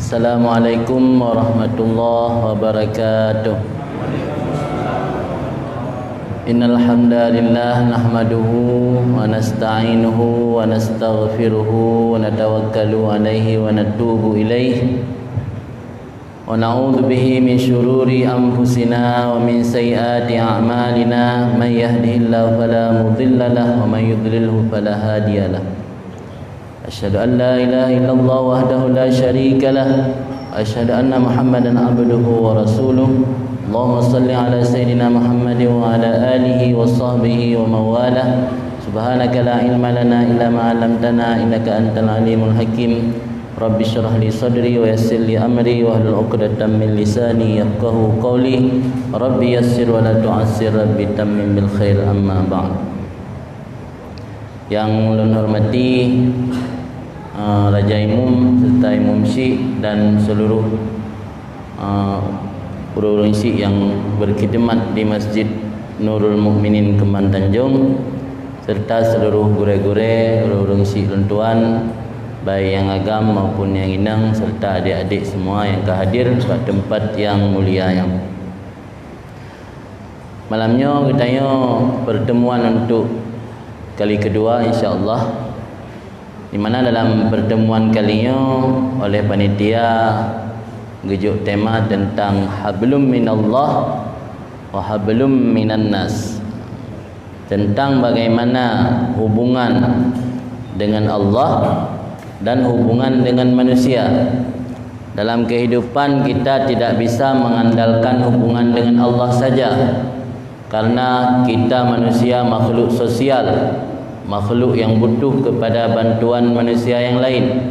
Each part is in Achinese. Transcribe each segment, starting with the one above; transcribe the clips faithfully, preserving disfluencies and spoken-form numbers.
Assalamualaikum warahmatullahi wabarakatuh. Innal hamdalillah, nahmaduhu wa nasta'inuhu wa nastaghfiruhu wa natawakkalu alaihi wa natubu ilaih. Wa na'udzu bihi min syururi anfusina wa min sayyiati a'malina. Man yahdihillahu fala mudhillalah wa man yudlilhu fala hadiyalah. Asyhadu an la ilaha illallah wahdahu la syarikalah. Asyhadu anna Muhammadan abduhu wa rasuluh. Allahumma salli ala sayyidina Muhammadin wa ala alihi wa sahbihi wa mawalah. Subhanaka la ilma lana illa ma 'allamtana innaka antal alimul hakim. Rabbi syrah li sadri wa yassir li amri wahlul 'uqdatam min lisani yafqahu qawli. Rabbi yassir wa la tu'assir, Rabbi tammim bil khair, amma ba'd. Yang ulôn hormati, eh, Raja Imum serta Imum Syik dan seluruh, eh, ureuëng-ureuëng syik yang berkhidmat di Masjid Nurul Mukminin Kemban Tanjung, serta seluruh gurée-gurée, ureuëng-ureuëng syik lôn tuan, baik nyang agam maupun nyang inong, serta adik-adik semua yang ka hadir bak tempat yang mulia nyoe. Malam nyoe geutanyoe pertemuan untuk kali kedua, insya Allah. Di mana dalam pertemuan kali nyoe oleh panitia geujok tema tentang hablum minallah wa hablum minan nas. Tentang bagaimana hubungan dengan Allah dan hubungan dengan manusia. Dalam kehidupan kita tidak bisa mengandalkan hubungan dengan Allah saja. Karena kita manusia makhluk sosial, makhluk yang butuh kepada bantuan manusia yang lain.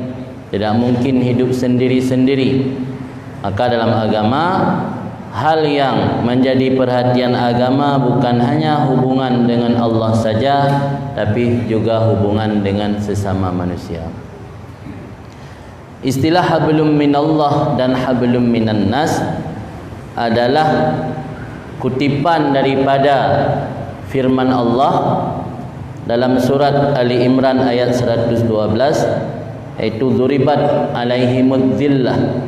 Tidak mungkin hidup sendiri-sendiri. Maka dalam agama, hal yang menjadi perhatian agama bukan hanya hubungan dengan Allah saja, tapi juga hubungan dengan sesama manusia. Istilah hablum minallah dan hablum minan nas adalah kutipan daripada firman Allah dalam surat Ali Imran ayat seratus dua belas, yaitu duribat alaihimud dzillah.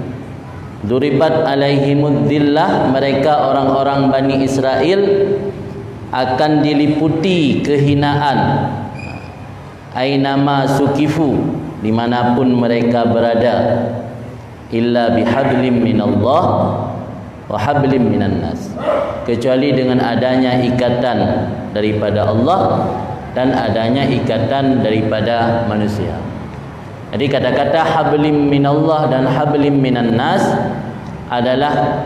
Duribat alaihimud dzillah, mereka orang-orang Bani Israel akan diliputi kehinaan. Ainama sukifu, dimanapun mereka berada, illa bihablim minallah wa hablim minan nas, kecuali dengan adanya ikatan daripada Allah dan adanya ikatan daripada manusia. Jadi kata-kata hablim minallah dan hablim minan nas adalah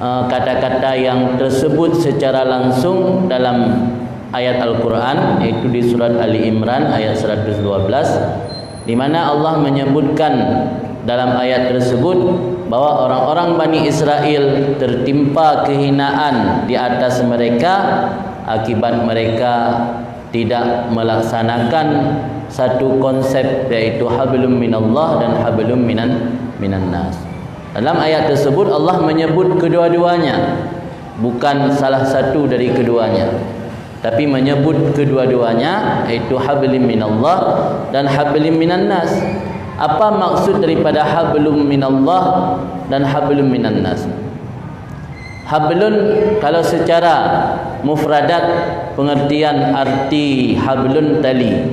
eh, kata-kata yang tersebut secara langsung dalam ayat Al-Quran, yaitu di surat Ali Imran ayat seratus dua belas, di mana Allah menyebutkan dalam ayat tersebut bahwa orang-orang Bani Israel tertimpa kehinaan di atas mereka akibat mereka tidak melaksanakan satu konsep, yaitu hablum minallah dan hablum minan, minan nas. Dalam ayat tersebut Allah menyebut kedua-duanya, bukan salah satu dari keduanya, tapi menyebut kedua-duanya, yaitu hablum minallah dan hablum minan nas. Apa maksud daripada hablum minallah dan hablum minan nas? Hablun, kalau secara mufradat, pengertian arti hablun tali.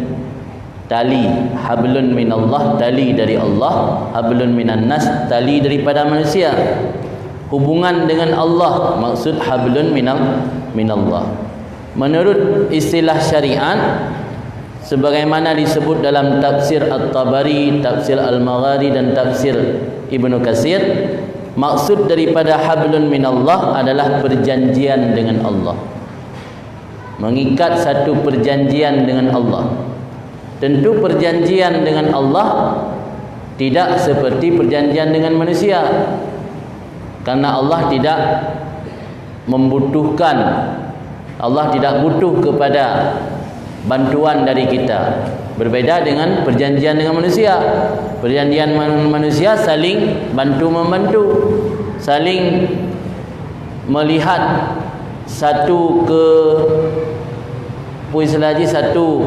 Tali, hablun minallah, tali dari Allah, hablun minan nas, tali daripada manusia. Hubungan dengan Allah, maksud hablun minal, minallah. Menurut istilah syariat, sebagaimana disebut dalam tafsir At-Tabari, tafsir Al-Maghari dan tafsir Ibnu Katsir, maksud daripada hablun minallah adalah perjanjian dengan Allah. Mengikat satu perjanjian dengan Allah. Tentu perjanjian dengan Allah tidak seperti perjanjian dengan manusia. Karena Allah tidak membutuhkan, Allah tidak butuh kepada bantuan dari kita. Berbeda dengan perjanjian dengan manusia. Perjanjian man-, manusia saling bantu membantu, saling melihat satu ke, apa istilah jih, satu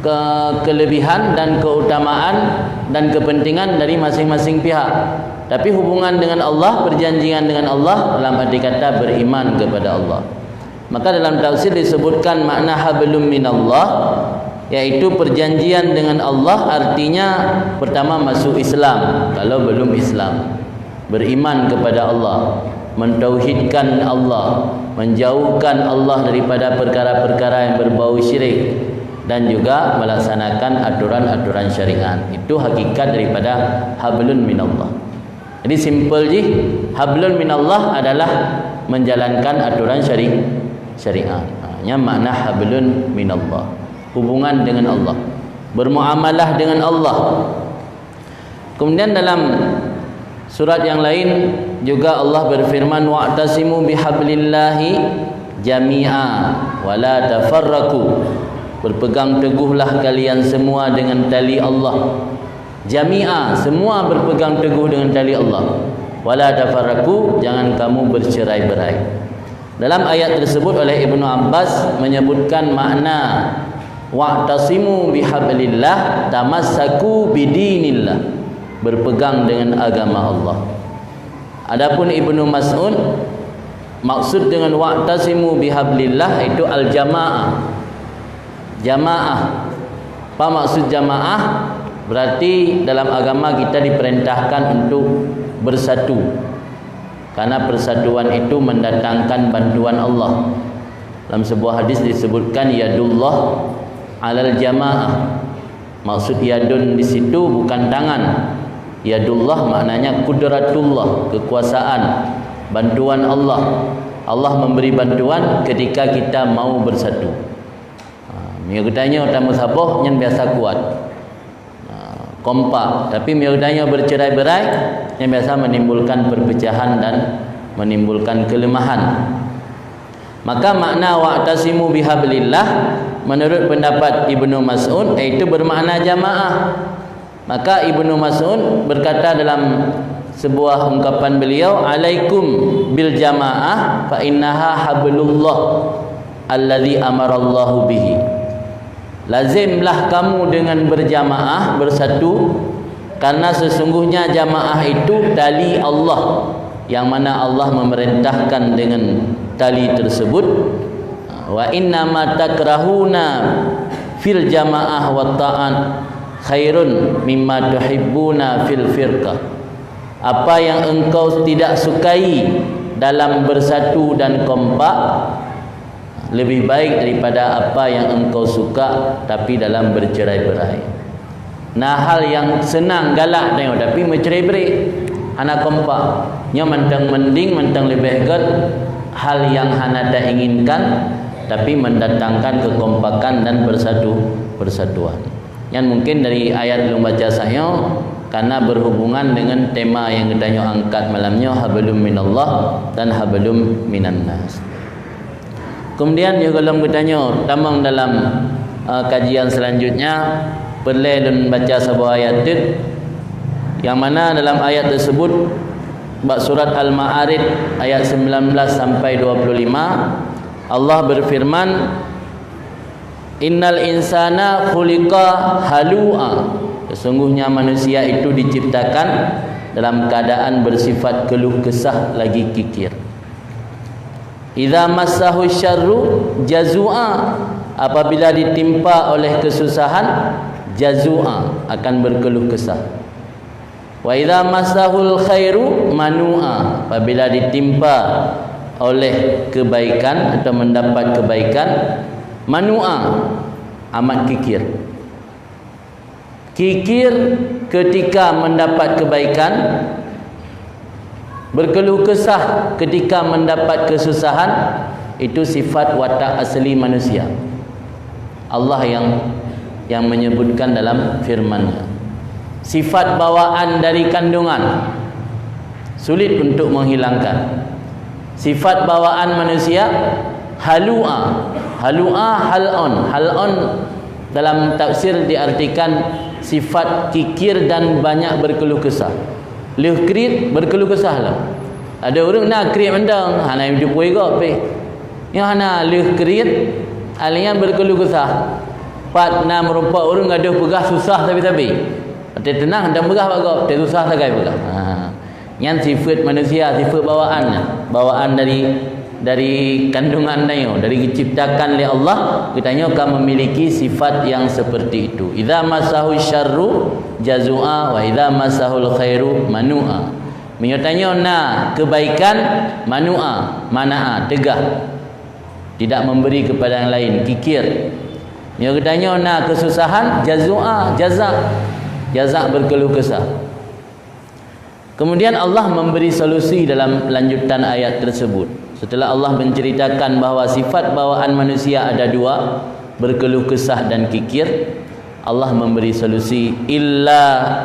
ke-, kelebihan dan keutamaan dan kepentingan dari masing-masing pihak. Tapi hubungan dengan Allah, perjanjian dengan Allah, dalam arti kata beriman kepada Allah. Maka dalam tafsir disebutkan makna hablum minallah, yaitu perjanjian dengan Allah, artinya pertama masuk Islam, kalau belum Islam. Beriman kepada Allah, mentauhidkan Allah, menjauhkan Allah daripada perkara-perkara yang berbau syirik, dan juga melaksanakan aturan-aturan syariat. Itu hakikat daripada hablun minallah. Jadi simple jih, hablun minallah adalah menjalankan aturan syari-, syariat. Ha, nyan makna hablun minallah. Hubungan dengan Allah. Bermuamalah dengan Allah. Kemudian dalam surat yang lain juga Allah berfirman, "Wa'tasimu bihablillahi jami'a wa la tafarraqu." Berpegang teguhlah kalian semua dengan tali Allah. Jami'a, semua berpegang teguh dengan tali Allah. "Wa la tafarraqu," jangan kamu bercerai-berai. Dalam ayat tersebut oleh Ibnu Abbas menyebutkan makna, "Wa'tasimu bihablillah, tamassaku bidinillah." Berpegang dengan agama Allah. Adapun Ibnu Mas'ud, maksud dengan "wa'tasimu bihablillah" itu al-jamaah. Jamaah. Apa maksud jamaah? Berarti dalam agama kita diperintahkan untuk bersatu. Karena persatuan itu mendatangkan bantuan Allah. Dalam sebuah hadis disebutkan, "Yadullah alal jamaah." Maksud yadun di situ bukan tangan. Yadullah maknanya kudratullah, kekuasaan, bantuan Allah. Allah memberi bantuan ketika kita mau bersatu. Ha, meunyoe geutanyoe tameusaboh, nyan biasa kuat. Ha, kompak. Tapi meunyoe geutanyoe bercerai-berai, nyan biasa menimbulkan perpecahan dan menimbulkan kelemahan. Maka makna "wa'tasimu bihablillah" menurut pendapat Ibnu Mas'ud, yaitu bermakna jamaah. Maka Ibnu Mas'ud berkata dalam sebuah ungkapan beliau, "Alaikum bil jamaah fa innaha hablullah alladzi amarallahu bihi." Lazimlah kamu dengan berjamaah, bersatu, karena sesungguhnya jamaah itu tali Allah, yang mana Allah memerintahkan dengan tali tersebut. "Wa innama takrahuna fil jamaah wa ta'at khairun mimma tuhibbuna fil firqah." Apa yang engkau tidak sukai dalam bersatu dan kompak, lebih baik daripada apa yang engkau suka tapi dalam bercerai-berai. Nah, hal yang senang galak tengok tapi meucerai-berai, hana kompak. Nyoe mantong mending, mantong leubeh gét hal yang hana tainginkan tapi mendatangkan kekompakan dan bersatu, persatuan. Nyan mungkin dari ayat lôn baca sayoe, karena berhubungan dengan tema yang geutanyoe angkat malam nyoe, hablum minallah dan hablum minannas. Kemudian, ya, gohlom geutanyoe tamong dalam, eh, kajian selanjutnya, peureulée lôn baca saboh ayat teuk, yang mana dalam ayat tersebut, bak surat Al-Ma'arij ayat sembilan belas sampai dua puluh lima, Allah berfirman, "Innal insana khuliqa halu'a." Sesungguhnya manusia itu diciptakan dalam keadaan bersifat keluh kesah lagi kikir. "Idza massahu syarru jazu'a." Apabila ditimpa oleh kesusahan, jazu'a, akan berkeluh kesah. "Wa idza massahul khairu manu'a." Apabila ditimpa oleh kebaikan atau mendapat kebaikan, manu'a, amat kikir. Kikir ketika mendapat kebaikan, berkeluh kesah ketika mendapat kesusahan, itu sifat watak asli manusia. Allah yang, yang menyebutkan dalam firman-Nya. Sifat bawaan dari kandungan sulit untuk menghilangkan. Sifat bawaan manusia, halu'a. Halu'a, hal'on. Hal'on dalam tafsir diartikan sifat kikir dan banyak berkeluh kesah. Lheueh kriet, berkeluh kesah lah. Ada ureuëng na kriet mantong, hana jipui gob pih. Nyang hana lheueh kriet, alian berkeluh kesah. Pat na meurumpok ureuëng gadoh peugah susah sabe-sabe. Watée teunang hana peugah bak gob, watée susah sagai peugah. Ha. Nyan sifat manusia, sifat bawaan. Bawaan dari, dari kandungan tanyoe, dari diciptakan lé Allah, geutanyoe ka memiliki sifat yang seperti itu. Idza massahu syarru jazua wa idza massahul khairu manua. Meunyoe tanyoe na kebaikan, manua, manaa, teugah. Tidak memberi kepada yang lain, kikir. Meunyoe geutanyoe na kesusahan, jazua, jaza. Jaza berkeluh kesah. Kemudian Allah memberi solusi dalam lanjutan ayat tersebut. Setelah Allah menceritakan bahwa sifat bawaan manusia ada dua, berkeluh kesah dan kikir, Allah memberi solusi, "Illa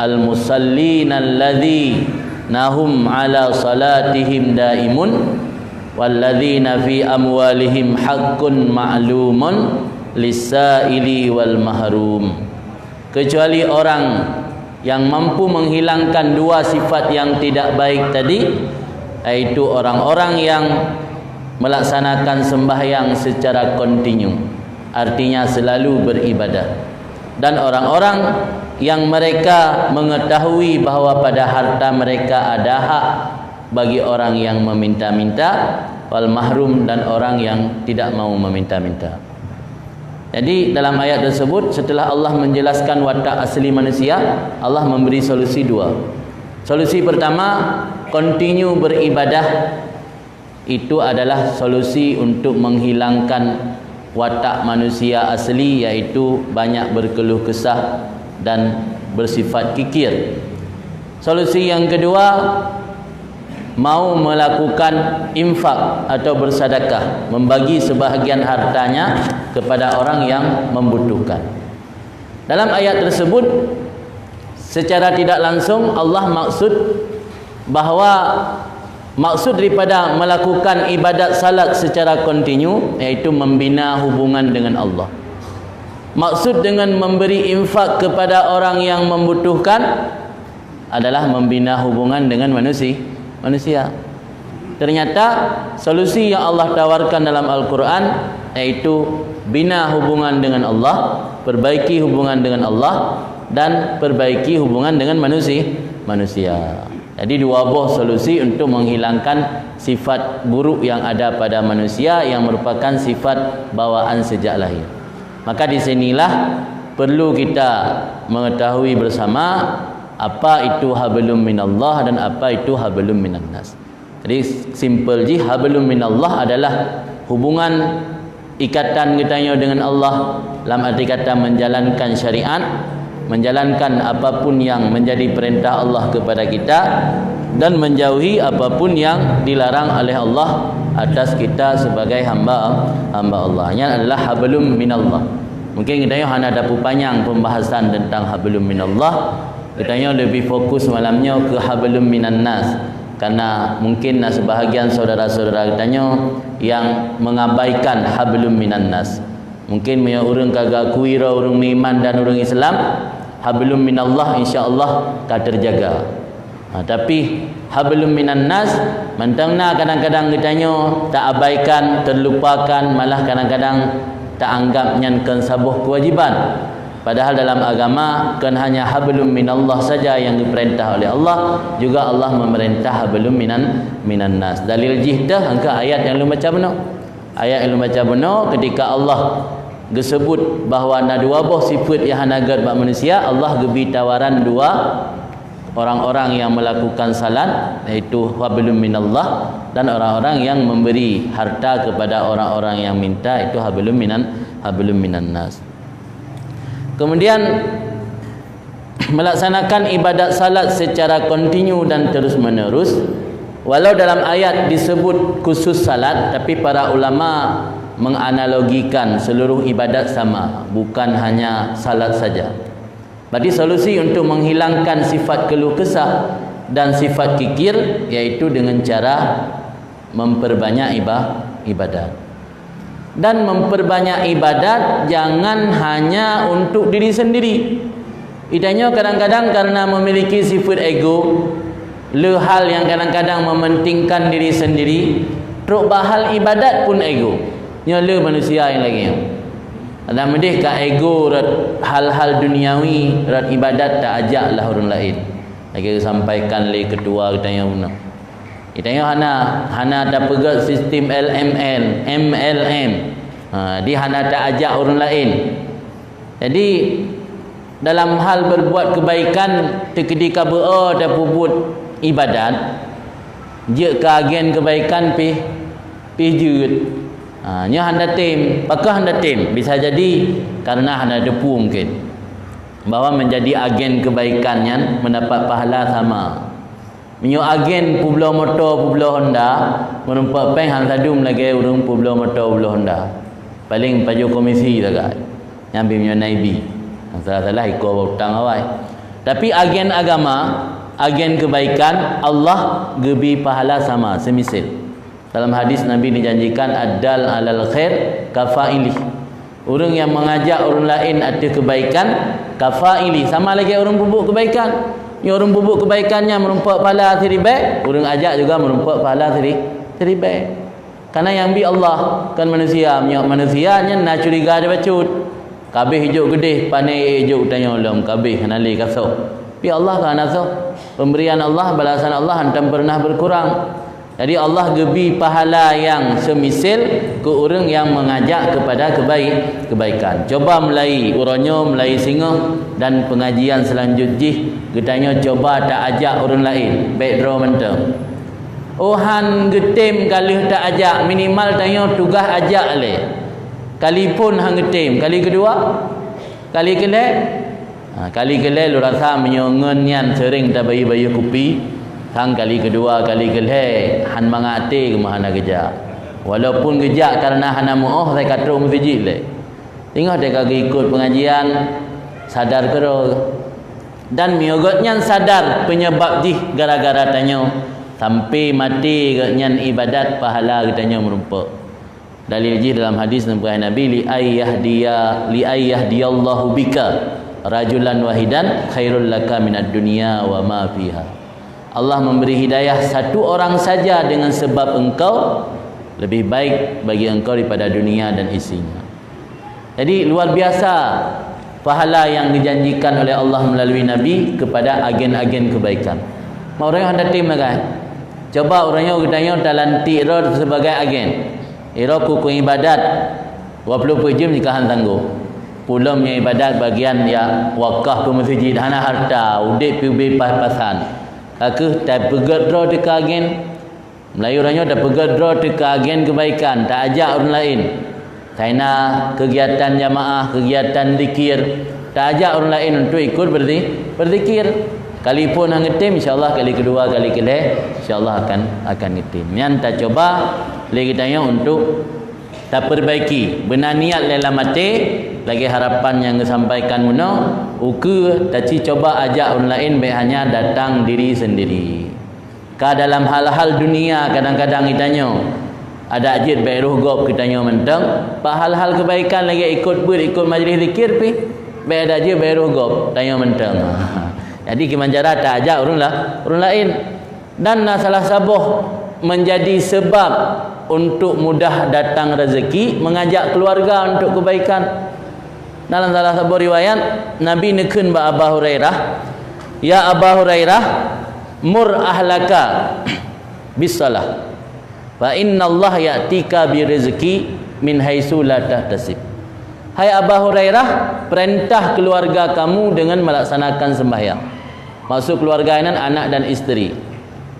al-musallina alladzina hum ala salatihim daimun, walladzina fi amwalihim haqqun ma'lumun lis-saili wal mahrum." Kecuali orang yang mampu menghilangkan dua sifat yang tidak baik tadi, yaitu orang-orang yang melaksanakan sembahyang secara kontinu, artinya selalu beribadah, dan orang-orang yang mereka mengetahui bahwa pada harta mereka ada hak bagi orang yang meminta-minta, wal mahrum, dan orang yang tidak mau meminta-minta. Jadi, dalam ayat tersebut, setelah Allah menjelaskan watak asli manusia, Allah memberi solusi dua. Solusi pertama, continue beribadah, itu adalah solusi untuk menghilangkan watak manusia asli, yaitu banyak berkeluh kesah dan bersifat kikir. Solusi yang kedua, mau melakukan infak atau bersedekah, membagi sebahagian hartanya kepada orang yang membutuhkan. Dalam ayat tersebut, secara tidak langsung Allah maksud bahwa maksud daripada melakukan ibadat salat secara kontinu, yaitu membina hubungan dengan Allah. Maksud dengan memberi infak kepada orang yang membutuhkan adalah membina hubungan dengan manusi-, manusia. Ternyata solusi yang Allah tawarkan dalam Al-Quran, yaitu bina hubungan dengan Allah, perbaiki hubungan dengan Allah, dan perbaiki hubungan dengan manusi-, manusia. Jadi, dua boh solusi untuk menghilangkan sifat buruk yang ada pada manusia, yang merupakan sifat bawaan sejak lahir. Maka di sinilah perlu kita mengetahui bersama apa itu hablum minallah dan apa itu hablum minannas. Jadi, simple jih, hablum minallah adalah hubungan, ikatan geutanyoe dengan Allah, lam arti kata menjalankan syariat, menjalankan apapun yang menjadi perintah Allah kepada kita, dan menjauhi apapun yang dilarang oleh Allah atas kita sebagai hamba, hamba Allah. Nyan adalah hablum minallah. Mungkin geutanyoe hana tapeupanjang pembahasan tentang hablum minallah. Geutanyoe lebih fokus malam nyoe ke hablum minannas. Karena mungkin na sebahagian saudara-saudara geutanyoe yang mengabaikan hablum minannas. Mungkin meunyoe ureuëng ka geukui droe ureuëng meuiman dan ureuëng Islam, hablum minallah insya Allah ka terjaga. Ha, tapi hablum minannas, mantong na kadang-kadang geutanyoe taabaikan, terlupakan, malah kadang-kadang taanggap nyan kon saboh kewajiban. Padahal dalam agama kon hanya hablum minallah saja yang diperintah oleh Allah, juga Allah memerintah hablum minan, minannas. Dalil jih teuh angka ayat nyang lôn baca bunoe. Ayat nyang lôn baca bunoe, ketika Allah geusebut bahwa na dua boh sifat nyang hana gét bak manusia, Allah geubi tawaran dua, orang-orang yang melakukan salat, yaitu hablum minallah, dan orang-orang yang memberi harta kepada orang-orang yang minta, itu hablum minan, hablum minannas. Kemudian, melaksanakan ibadat salat secara kontinu dan terus-menerus, walau dalam ayat disebut khusus salat, tapi para ulama menganalogikan seluruh ibadat sama, bukan hanya salat saja. Berarti solusi untuk menghilangkan sifat keluh kesah dan sifat kikir, yaitu dengan cara memperbanyak iba-, ibadat. Dan memperbanyak ibadat jangan hanya untuk diri sendiri. Geutanyoe kadang-kadang karena memiliki sifat ego, le hal yang kadang-kadang mementingkan diri sendiri, trok bak hal ibadat pun ego. Nyoe le manusia nyang lagée nyoe. Adak meudeh ka ego rot hal-hal duniawi, rot ibadat ta ajak lah ureuëng laén. Lagée sampaikan lé ketua geutanyoe bunoe. Geutanyoe hana, hana tapeugét sistem L M N, M L M. Ha, di hana ta ajak ureuëng laén. Jadi, dalam hal berbuat kebaikan, teukeudi ka beu-o tapeubuet ibadat, jeuet keu agen kebaikan pih, pih jeuet. Ha, nyoe hana tem, pakon hana tem? Bisa jadi karena hana teupeu mungkin bahwa menjadi agen kebaikan nyan mendapat pahala sama. Meunyoe agen peubloe moto, peubloe Honda, meurumpok péng han sadum lagée ureuëng peubloe moto, peubloe Honda. Paléng pajoh komisi sagai. Nyang bi meunyoe naibi. Salah-salah iko utang awai. Tapi agen agama, agen kebaikan, Allah geubi pahala sama, seumisil. Dalam hadis Nabi dijanjikan, "Ad-dal alal khair kafa'ilih." Ureuëng nyang mengajak ureuëng laén ateueh kebaikan, kafa'ilih, sama lagée ureuëng peubuet kebaikan. Nyoe ureuëng peubuet kebaikan nyan meurumpok pahala siribée, ureuëng ajak juga meurumpok pahala siri-, siribée. Karena nyang bi Allah, kon manusia. Meunyoe manusia nyan na curiga dibacut. Kabeh ijok geudeh, pane ijok tanyoe lom, kabeh hana lé kasoe. Tapi Allah ka hana soe. Pemberian Allah, balasan Allah hantom pernah berkurang. Jadi, Allah geubi pahala nyang seumisil keu ureuëng nyang mengajak kepada kebaik-, kebaikan. Coba mulai uroe nyoe, mulai singoh dan pengajian selanjut jih, geutanyoe coba ta ajak ureuëng laén, bék droe mantong. Oh, han geutem ka lheueh ta ajak, minimal tanyoe tugaih ajak lé. Kali phon han geutem, kali keudua, kali keulhée. Ha, kali keulhée lôn rasa meunyoe ngon nyan seuring tabayeue-bayeue kupi, sang kali keudua, kali keulhée han mangat até keumah hana geujak. Walaupun geujak kareuna hana meuoh, sai ka trok meuseujid lé. Singoh teuka geuikot pengajian, sadar keudroe. Dan meunyoe gobnyan sadar penyebab jih gara-gara tanyoe, sampai maté gobnyan ibadat, pahala geutanyoe meurumpok. Dalil jih dalam hadis neupeugah Nabi, "Li ayyahdiya, li ayyahdiyallahu bika rajulan wahidan khairul laka minad dunya wa ma fiha." Allah memberi hidayah satu orang saja dengan sebab engkau, lebih baik bagi engkau daripada dunia dan isinya. Jadi, luar biasa pahala yang dijanjikan oleh Allah melalui Nabi kepada agen-agen kebaikan. Mak ureuëng nyoe hana tem lagée. Coba ureuëng nyoe geutanyoe talantik droe sebagai agen. Iro kukung ibadat, dua puluh peuet jeuem jika han sanggob. Pulom nyang ibadat bagian ya wakaf keu meuseujid, hana harta, udeb pih ubé pas-pasan. Ka kheueh tapeugét droe teuka agen. Meulayeue uroe nyoe tapeugét droe teuka agen keubaikan, ta ajak ureuëng laén. Saina keugiatan jamaah, keugiatan zikir, ta ajak ureuëng laén untuk ikut berzi-, berzikir. Kali phon han geutem, insya Allah kali keudua, kali keulhée, insya Allah akan, akan geutem. Nyan tacuba lé geutanyoe untuk tapeurbaiki. Beuna niat lé lam até, lagée harapan nyang geusampaikan bunoe, ukeue taci cuba ajak ureuëng laén, bék hanya datang diri sendiri. Ka dalam hal-hal dunia kadang-kadang geutanyoe, adak jeuet bék roh gob keu tanyoe mantong, bak hal-hal keubaikan lagée ikot beuet, ikot majlis zikir pih, bék adak jeuet bék roh gob tanyoe mantong. Jadi kiban cara ta ajak ureuëng la-, ureuëng laén. Dan na salah saboh menjadi sebab untuk mudah datang rezeki, mengajak keluarga untuk kebaikan. Dalam salah saboh riwayat, Nabi neukheun bak Aba Hurairah, "Ya Aba Hurairah, mur ahlaka bis salah, fa innallaha ya'tika bi rizqi min haitsu la tahtasib." Hai Aba Hurairah, perintah keluarga kamu dengan melaksanakan sembahyang. Maksud keluarga nyan anak dan isteri.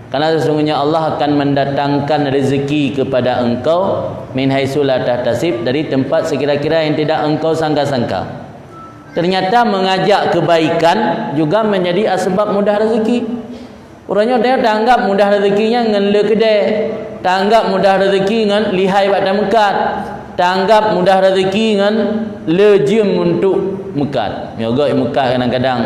Karena sesungguhnya Allah akan mendatangkan rezeki kepada engkau min haitsu la tahtasib, dari tempat sekira-kira yang tidak engkau sangka-sangka. Ternyata mengajak kebaikan juga menjadi asbab mudah rezeki. Uroe nyoe tanyoe taanggap mudah rezeki nyan ngon le keudè, taanggap mudah rezeki ngon lihai bak tameukat, taanggap mudah rezeki ngon le jeuem untuk meukat. Meunyoe gob meukat kadang-kadang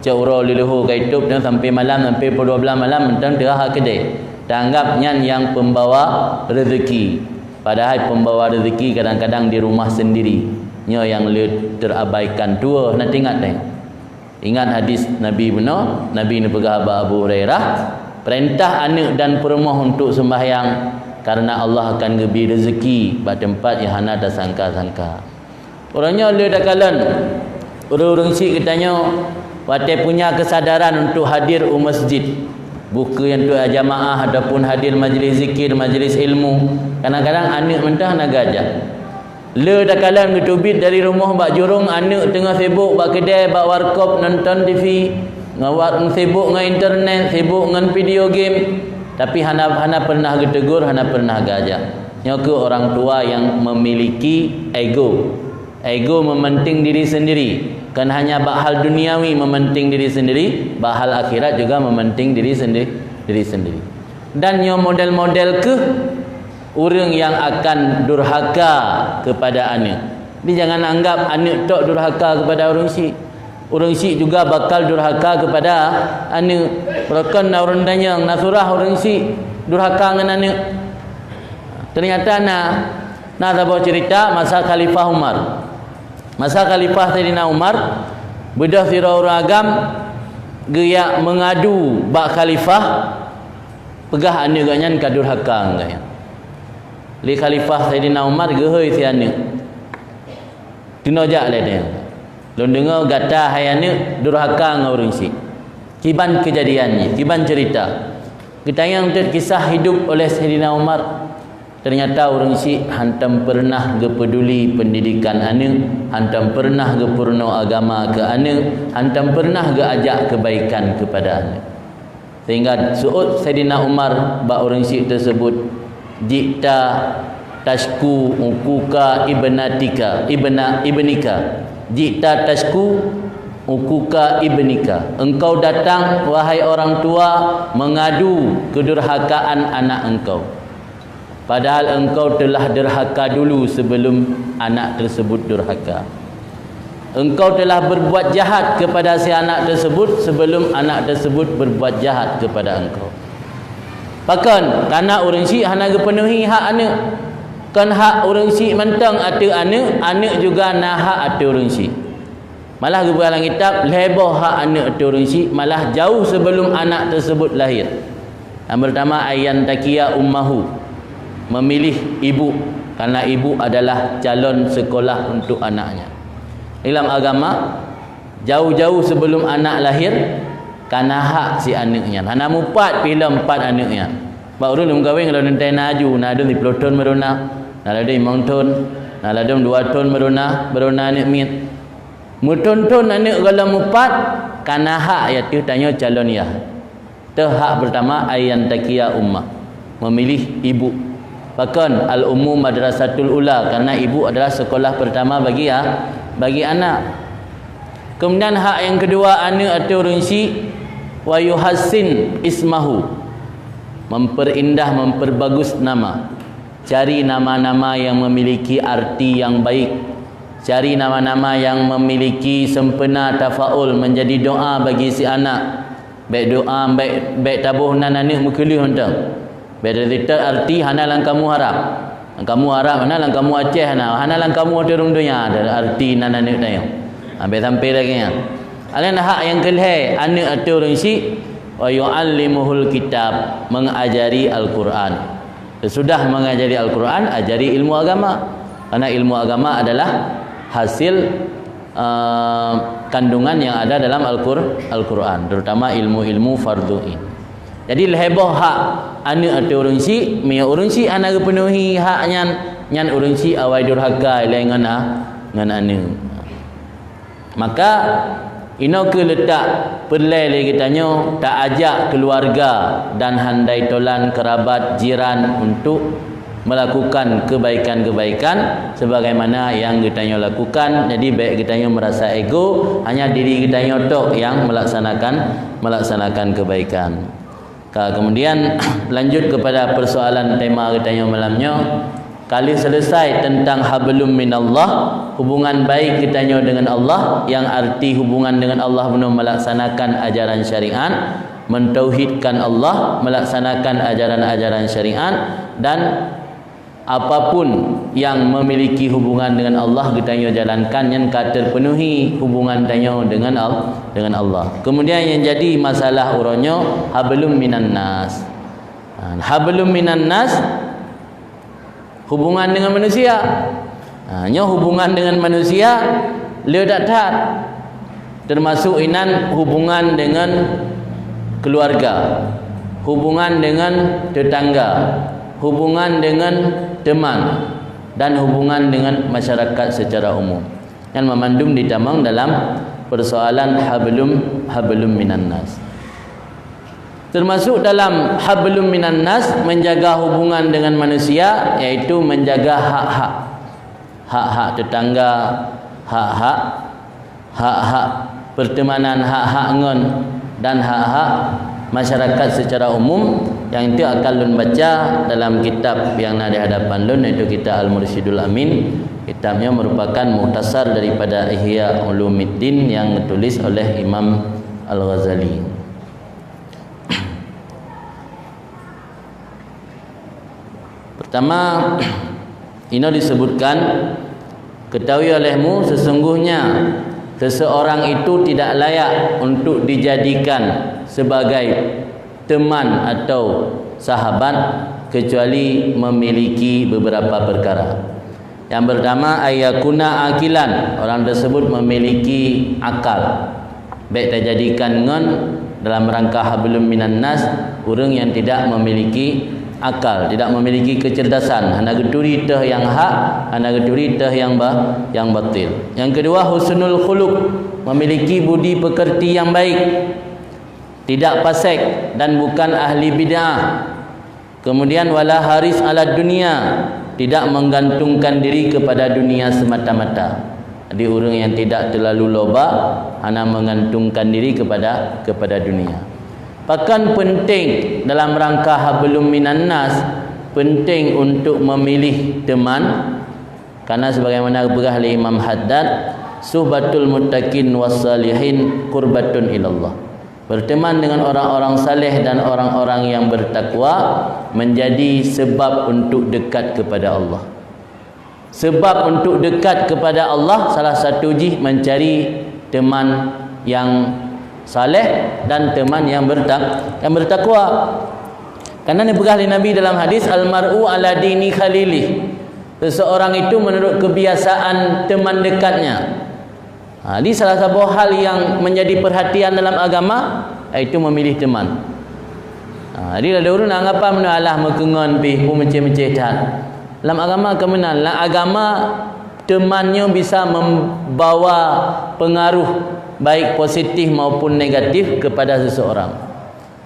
cok uroe leuluhu ka itôb nyan sampai malam, sampai pukul dua belas malam mantong teuhah keudè. Taanggap nyan nyang pembawa rezeki. Padahai pembawa rezeki kadang-kadang di rumah sendiri. Nyoe nyang le terabaikan, tuwoe na teuingat deh. Ingat hadis Nabi bunoe, Nabi neupeugah bak Abu Hurairah, "Perintah aneuk dan peurumoh untuk sembahyang, karena Allah akan geubri rezeki bak teumpat nyang hana tasangka-sangka." Uroe nyoe le takalon, ureuëng-ureuëng syiek geutanyoe watée punya keusadaran untuk hadir u masjid, bukon untuk jamaah ataupun hadir majlis zikir, majlis ilmu, kadang-kadang aneuëk mantong hana geujak. Le takalon geuteubiet dari rumoh bak jurông, aneuëk teungoh sibuk bak keudée, bak warkop, nonton T V, ngon wa-, sibuk ngon internet, sibuk ngon video game, tapi hana, hana pernah geutegur, hana pernah geujak. Nyoe keuh orang tua yang memiliki ego. Ego mementing diri sendiri, kon hanya bak hal duniawi mementing diri sendiri, bak hal akhirat juga mementing diri sendi-, diri sendiri. Dan nyoe model-model keuh ureuëng yang akan durhaka kepada aneuëk. Jadi jangan anggap aneuëk tok durhaka kepada ureuëng syiek. Ureuëng syiek juga bakal durhaka kepada aneuëk. Rokon na ureuëng tanyong, na surah ureuëng syiek durhaka ngon aneuëk. Ternyata na, na saboh cerita masa Khalifah Umar. Masa Khalifah Saidina Umar, beudôh sidroe ureuëng agam geujak meungadu bak khalifah, peugah aneuëk geuhnyan ka durhaka ngon geuhnyan. Lé Khalifah Saidina Umar geuhôi si aneuëk, "Keunoe jak lé nyoe. Lôn deungoe gata hai aneuëk durhaka ngon ureuëng syiek." Kiban keujadian jih, kiban cerita. Geutanyong teuk kisah hidup oleh Saidina Umar. Ternyata ureuëng syiek hantom pernah geupeuduli pendidikan aneuëk, hantom pernah geupeurunoe agama keu aneuëk, hantom pernah geuajak keubaikan keupada aneuëk. Sehingga seuôt Saidina Umar bak ureuëng syiek teuseubut, "Ji'ta tashku ukuka ibnatika, ibna-, ibnika. Ji'ta tashku ukuka ibnika. Engkau datang, wahai orang tua, mengadu kedurhakaan anak engkau. Padahal engkau telah durhaka dulu sebelum anak tersebut durhaka. Engkau telah berbuat jahat kepada si anak tersebut sebelum anak tersebut berbuat jahat kepada engkau." Pakon? Karena ureuëng syiek hana geupenuhi hak aneuëk. Kon hak ureuëng syiek mantong ateueh aneuëk, aneuëk juga na hak ateueh ureuëng syiek. Malah geupeugah lam kitab, lhée boh hak aneuëk ateueh ureuëng syiek, malah jauh sebelum anak tersebut lahir. Yang pertama, ayyan takiya ummahu, memilih ibu, karena ibu adalah calon sekolah untuk anaknya. Dalam agama, jauh-jauh sebelum anak lahir, kana hak si aneuëk nyan. Hana mupat pih lom pat aneuëk nyan. Bak ureuëng lom kawin, kalau nanti na aju, na ladom siplôh thon meuruna, na ladom limong thon, na ladom dua thon meuruna, meuruna aneuëk miet. Meuthon-thon aneuëk gohlom mupat, kana hak yah teuh tanyoe calon yah. Teuh hak pertama, ayyan takiya ummah, memilih ibu. Pakon? Al-ummu madrasatul ula, karena ibu adalah sekolah pertama bagi a-, bagi anak. Kemudian hak yang kedua aneuëk ateueh ureuëng syiek, wa yuhassin ismahu, memperindah, memperbagus nama. Cari nama-nama yang memiliki arti yang baik. Cari nama-nama yang memiliki sempena tafaul, menjadi doa bagi si anak. Bék doa, bék, bék taboh nan aneuëk meukeuleuh mantong. Bék teuseutôt arti hana lam kamu harab. Lam kamu harab hana, lam kamu Aceh hana, hana lam kamu ateueh rhueng donya ada arti nan aneuëk tanyoe. Ha, bék sampai lagée nyan. Alén hak nyang keulhée aneuëk ateueh ureuëng syiek, wa yu'allimuhul kitab, mengajari Al-Quran. Sesudah mengajari Al-Quran, ajari ilmu agama. Karena ilmu agama adalah hasil, eh, kandungan yang ada dalam Al-Qur-, Al-Quran, terutama ilmu-ilmu fardhu ain. Jadi lhée boh hak aneuëk ateueh ureuëng syiek, meunyoe ureuëng syiek hana geupenuhi hak nyan, nyan ureuëng syiek awai durhaka ilée ngon a-, ngon aneuëk. Maka, inoe keuh leutak peureulée lé geutanyoe taajak keuluwarga dan handai tolan keurabat jiran untuk melakukan kebaikan-kebaikan sebagaimana yang geutanyoe lakukan. Jadi, bék geutanyoe meurasa ego, hanya diri geutanyoe tok nyang melaksanakan, melaksanakan kebaikan. Ka, kemudian, lanjut kepada persoalan tema geutanyoe malam nyoe. Ka lheueh selesai tentang hablum minallah, hubungan baik geutanyoe dengan Allah, yang arti hubungan dengan Allah bunoe melaksanakan ajaran syariat, mentauhidkan Allah, melaksanakan ajaran-ajaran syariat, dan apapun yang memiliki hubungan dengan Allah geutanyoe jalankan, nyan ka terpenuhi hubungan tanyoe dengan Al-, dengan Allah. Kemudian yang jadi masalah uroe nyoe, hablum minan nas. Ha, hablum minan nas, hubungan dengan manusia. Ha, nyoe hubungan dengan manusia le that-that. Termasuk inan hubungan dengan keluarga, hubungan dengan tetangga, hubungan dengan teman, dan hubungan dengan masyarakat secara umum. Nyan mamandum ditamong dalam persoalan hablum, hablum minan nas. Termasuk dalam hablum minan nas, menjaga hubungan dengan manusia, yaitu menjaga hak-hak. Hak-hak tetangga, hak-hak, hak-hak pertemanan, hak-hak ngon, dan hak-hak masyarakat secara umum, yang itu akan lôn baca dalam kitab yang na di hadapan lôn, yaitu kitab Al-Mursyidul Amin. Kitab nyoe merupakan mukhtasar daripada Ihya Ulumuddin yang ditulis oleh Imam Al-Ghazali. Pertama, inoe disebutkan, ketahui olehmu, sesungguhnya seseorang itu tidak layak untuk dijadikan sebagai teman atau sahabat kecuali memiliki beberapa perkara. Yang pertama, ayyakuna akilan, orang tersebut memiliki akal. Bèk tajadikan ngon dalam rangka hablum minan nas ureueng yang tidak memiliki akal, tidak memiliki kecerdasan, hana geuturi teuh nyang hak, hana geuturi teuh nyang ba-, nyang batil. Yang kedua, husnul khuluq, memiliki budi pekerti yang baik, tidak fasik dan bukan ahli bid'ah. Kemudian, wala haris ala dunia, tidak menggantungkan diri kepada dunia semata-mata. Jadi, ureueng yang tidak terlalu loba, hana menggantungkan diri kepada, kepada dunia. Pakon penting dalam rangka hablum minan nas, penting untuk memilih teman, karena sebagaimana geupeugah lé Imam Haddad, suhbatul muttaqin was salihin qurbatun ilallah. Berteman dengan orang-orang saleh dan orang-orang yang bertakwa menjadi sebab untuk dekat kepada Allah. Sebab untuk dekat kepada Allah, salah satu jih mencari teman yang saleh dan teman yang bertak-, yang bertakwa. Karena dipeugah lé Nabi dalam hadis, "Al-mar'u ala dini khalilih." Seseorang itu menurut kebiasaan teman dekatnya. Ha, jadi salah saboh hal yang menjadi perhatian dalam agama, yaitu memilih teman. Ha, jadi lé ureueng nak ngapa meunyoe alah meukeungon pih, peumeucéh-meucéh that. Lam agama keu meunan, lam agama teman nyoe bisa membawa pengaruh baik positif maupun negatif kepada seseorang.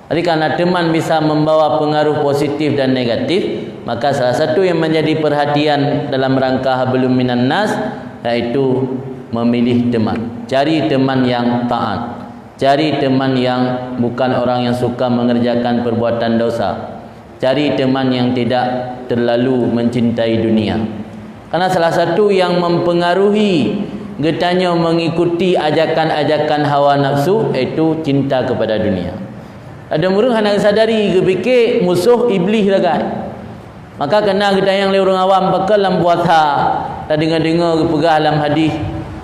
Jadi, karena teman bisa membawa pengaruh positif dan negatif, maka salah satu yang menjadi perhatian dalam rangka hablum minan nas, yaitu memilih teman. Cari teman yang taat. Cari teman yang bukan orang yang suka mengerjakan perbuatan dosa. Cari teman yang tidak terlalu mencintai dunia. Karena salah satu yang mempengaruhi geutanyoe mengikuti ajakan-ajakan hawa nafsu, yaitu cinta kepada dunia. Ada ureueng hana sadari, geupike musoh Iblih sagai. Maka keunan geutanyong lé ureueng awam, pakon lam puasa tadeungoe-deungoe geupeugah lam hadis,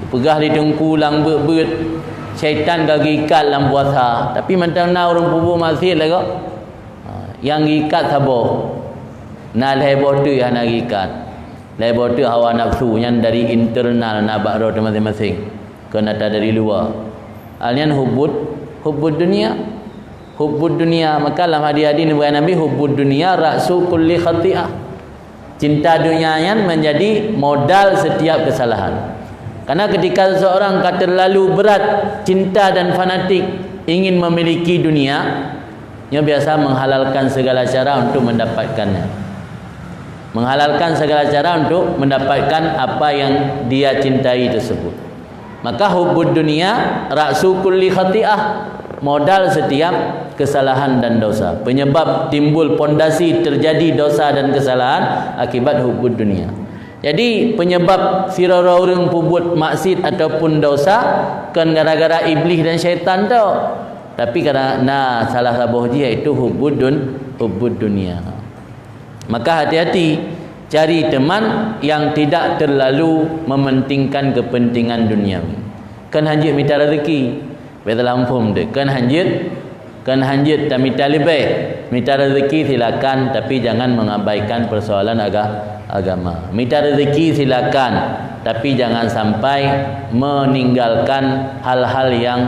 geupeugah lé teungku lam beuet-beuet, syaitan ka geuikat lam puasa. Tapi mantong na ureueng peubuet maksiet lagoe. Ha, nyang geuikat saboh. Na lhèe boh teuk hana geuikat. Lhèe boh teuk hawa nafsu nyan dari internal na bak droe teuh maséng-maséng. Kon ata dari luwa. Hal nyan hubbud, hubbud dunia. Hubbud dunia. Maka lam hadis-hadis neupeugah Nabi, "Hubbud dunia ra'su kulli khati'ah." Cinta dunia nyan menjadi modal setiap kesalahan. Karena ketika seseorang ka terlalu berat cinta dan fanatik ingin memiliki dunia, nyoe biasa menghalalkan segala cara untuk mendapatkannya. Menghalalkan segala cara untuk mendapatkan apa yang dia cintai tersebut. Maka hubbud dunia ra'su kulli khati'ah, modal setiap kesalahan dan dosa. Penyebab timbul pondasi terjadi dosa dan kesalahan akibat hubbud dunia. Jadi, penyebab sidroe-droe ureueng peubuet maksiet ataupun dosa kon gara-gara Iblih dan syaitan teuh. Tapi karena salah saboh jih, yaitu hubbud dun-, hubbud dunia. Maka hati-hati cari teman yang tidak terlalu mementingkan kepentingan duniawi. Kon hanjeuet mita rezeki. Bèk salah muphom teuh. Kon hanjeuet Kan hanjeuet tamita leubeh. Mita rezeki silakan, tapi jangan mengabaikan persoalan aga-, agama. Mita rezeki silakan, tapi jangan sampai meninggalkan hal-hal yang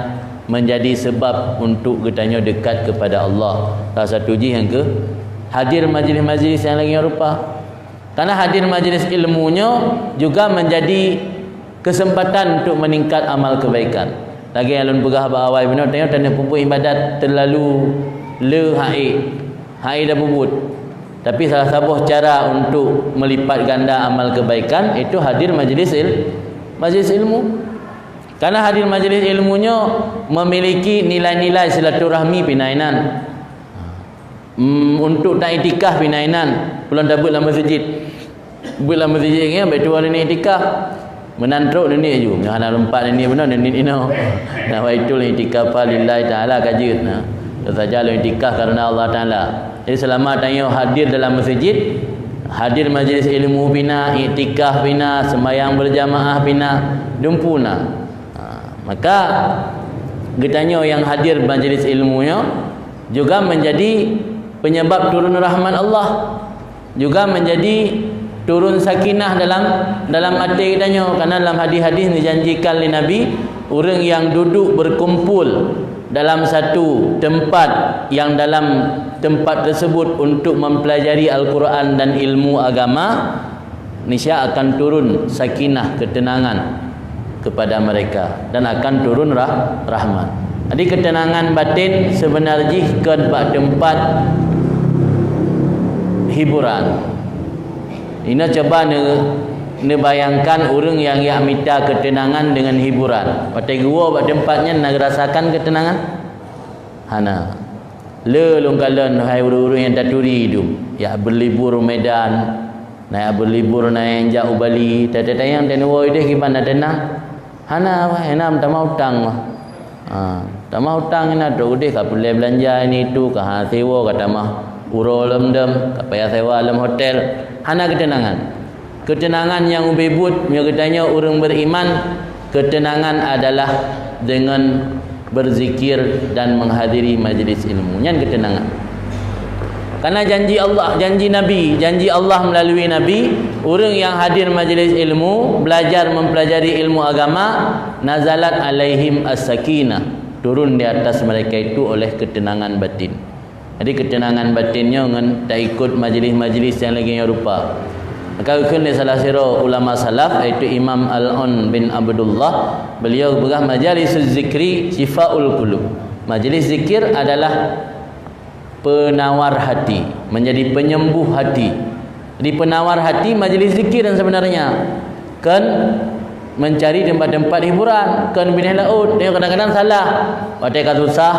menjadi sebab untuk geutanyoe dekat kepada Allah. Salah satu jih nyang keu hadir majlis-majlis nyang lagèe nyoe rupa. Karena hadir majlis ilmu nyoe juga menjadi kesempatan untuk meningkat amal kebaikan. Lagèe nyang lôn peugah bak awai bunoe, tanyoe taneuk peubuet ibadat terlalu le hai, hai dah peubuet. Tapi salah saboh cara untuk melipat ganda amal kebaikan itu hadir majlis il-, majlis ilmu. Karena hadir majlis ilmu nyoe memiliki nilai-nilai silaturahmi pih na inan. Hmm, untuk ta iktikaf pih na inan, peulon tabeuet lam meuseujid. Beuet lam meuseujid nyan, bèk tuwoe neuniet iktikaf. Meunan trok neuniet ju, nyoe hana lumpat neuniet bunoe, neuniet inoe. Nawaitul iktikafa lillahi ta'ala ka jeuet na. Nyoe saja lôn iktikaf karena Allah Ta'ala. Jadi selama tanyoe hadir dalam meuseujid, hadir majlis ilmu pih na, iktikaf pih na, sembahyang berjamaah pih na, dumpeue na. Ha, maka geutanyoe nyang hadir majlis ilmu nyoe juga menjadi penyebab turun rahmat Allah, juga menjadi turun sakinah dalam, dalam até geutanyoe. Karena dalam hadis-hadis dijanjikan lé Nabi, ureuëng yang duduk berkumpul dalam satu tempat, yang dalam tempat tersebut untuk mempelajari Al-Quran dan ilmu agama, niscaya akan turun sakinah, ketenangan kepada mereka, dan akan turun rah-, rahmat. Jadi ketenangan batin sebenar jih kon bak tempat hiburan. Inoe coba ne-, neubayangkan ureuëng nyang jak mita ketenangan dengan hiburan. Watèe geuwoe bak tempat nyan na geurasakan ketenangan? Hana. Le lôn kalon hai ureuëng-ureuëng nyang taturi dum, jak berlibur u Medan, na jak berlibur na nyang jak u Bali, tatanyong teuneuk woe ideh kiban na teunang. Hana, wah, enam tamah utang mah. Ha, tamah utang ina trok udeh ka peureulèe beulanja ini itu, ka hana sewa, ka tamah uroe lom dum, ka payah sewa lom hotel. Hana keuteunangan. Keuteunangan nyang ubé buet meunyoe geutanyoe ureuëng beriman, keuteunangan adalah dengan berzikir dan menghadiri majlis ilmu. Nyan keuteunangan. Karena janji Allah, janji Nabi, janji Allah melalui Nabi, ureuëng yang hadir majlis ilmu, belajar mempelajari ilmu agama, nazalat alaihim as-sakinah, turun di atas mereka itu oleh ketenangan batin. Jadi ketenangan batin nyoe ngon taikot majlis-majlis nyang lagèe nyoe rupa. Maka geukheun lé salah sidroe ulama salaf, yaitu Imam Al-Aun bin Abdullah, beliau peugah, "Majalisuz zikri syifaul qulub." Majlis zikir adalah penawar hati, menjadi penyembuh hati. Jadi penawar hati majlis zikir yang sebenarnya. Kan mencari tempat-tempat hiburan, kan binéh laôt. Nyoe kadang-kadang salah. Watèe ka susah,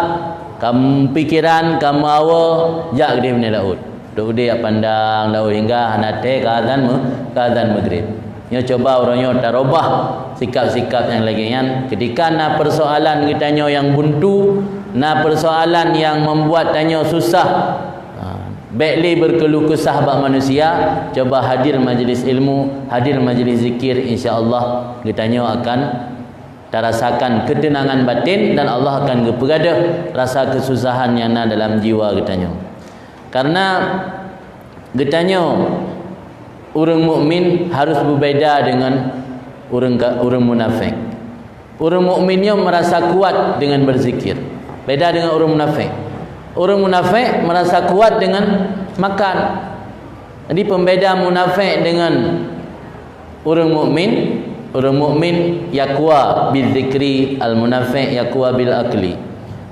ka pikiran, ka meuawa, jak keudeh binéh laôt. Duduk udeh jak pandang laôt hingga hana tée ka azan meu-, ka azan maghrib. Nyoe cuba uroe nyoe tarubah sikap-sikap nyang lagée nyan. Ketika na persoalan geutanyoe nyang buntu, na persoalan nyang membuat tanyoe susah, ha, bék lé berkeluh kesah bak manusia, cuba hadir majlis ilmu, hadir majlis zikir, insya Allah geutanyoe akan tarasakan keuteunangan batin dan Allah akan geupeugadôh rasa keususahan nyang na dalam jiwa geutanyoe. Karena geutanyoe ureuëng mukmin harus beubeda deungon ureuëng ka-, ureuëng munafék. Ureuëng mukmin nyoe meurasa kuat deungon beuzikir, beda deungon ureuëng munafék. Ureuëng munafék meurasa kuat deungon makan. Jadi pembeda munafék deungon ureuëng mukmin, ureuëng mukmin yaqwa bizzikri, al munafék yaqwa bil akli.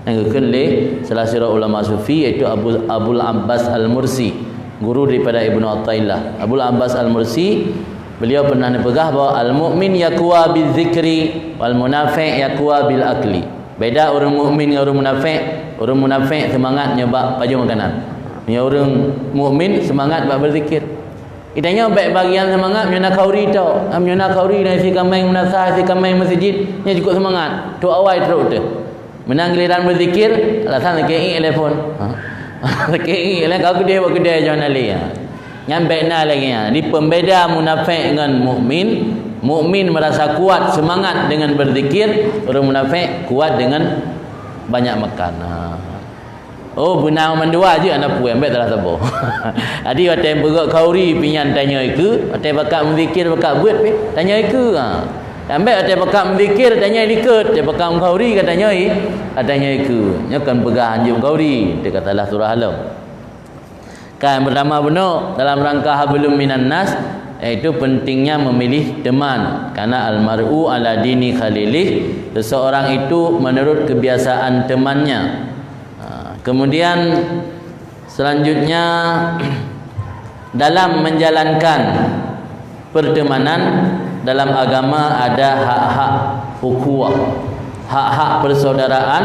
Nyang geukheun lé salah sidroe ulama sufi, yaitu Abu, Abul Abbas Al-Mursi, guru daripada Ibnu Athaillah. Abul Abbas Al-Mursi, beliau pernah neupeugah bahwa al-mukmin yaqwa bizzikri wal munafék yaqwa bil akli. Beda ureuëng mukmin ngon ureuëng munafék. Ureuëng munafék seumangat nyoe bak pajoh makanan. Nyoe ureuëng mukmin seumangat bak beuzikir. Geutanyoe bék bagian seumangat meunyoe na khauri tok. Meunyoe na khauri, na isi kaméng meunasah, isi kaméng meuseujid, nyan cukôp seumangat. Trok awai trok teuh. Meunan giliran beuzikir, alasan sakét iék lé phon. Ha. Sakét iék lé, ka keudeh bak keudè jih hana lé. Ha. Nyan bék na lagée nyan. Jadi pembeda munafék ngon mukmin, mukmin meurasa kuat seumangat deungon beuzikir, ureuëng munafék kuat deungon banyak makan. Ha. Oh, beuna mandua jeuet hana peue, ambek salah saboh. Jadi watée peugöt khauri pih nyan tanyoe keue, watée bakat meuzikir bakat beuet pih tanyoe keue. Ha. Ambek watée bakat meuzikir tanyoe likot, watée bakat meukhauri ka tanyoe, ka tanyoe keue. Nyoe kon peugah hanjeuet meukhauri, teuka salah surah lom. Ka nyang pertama bunoe dalam rangka hablum minan nas, yaitu pentingnya memilih teman. Karena al-mar'u ala dini khalilih, seseorang itu menurut kebiasaan temannya. Ha, kemudian selanjutnya dalam menjalankan pertemanan dalam agama ada hak-hak ukhuwah, hak-hak persaudaraan.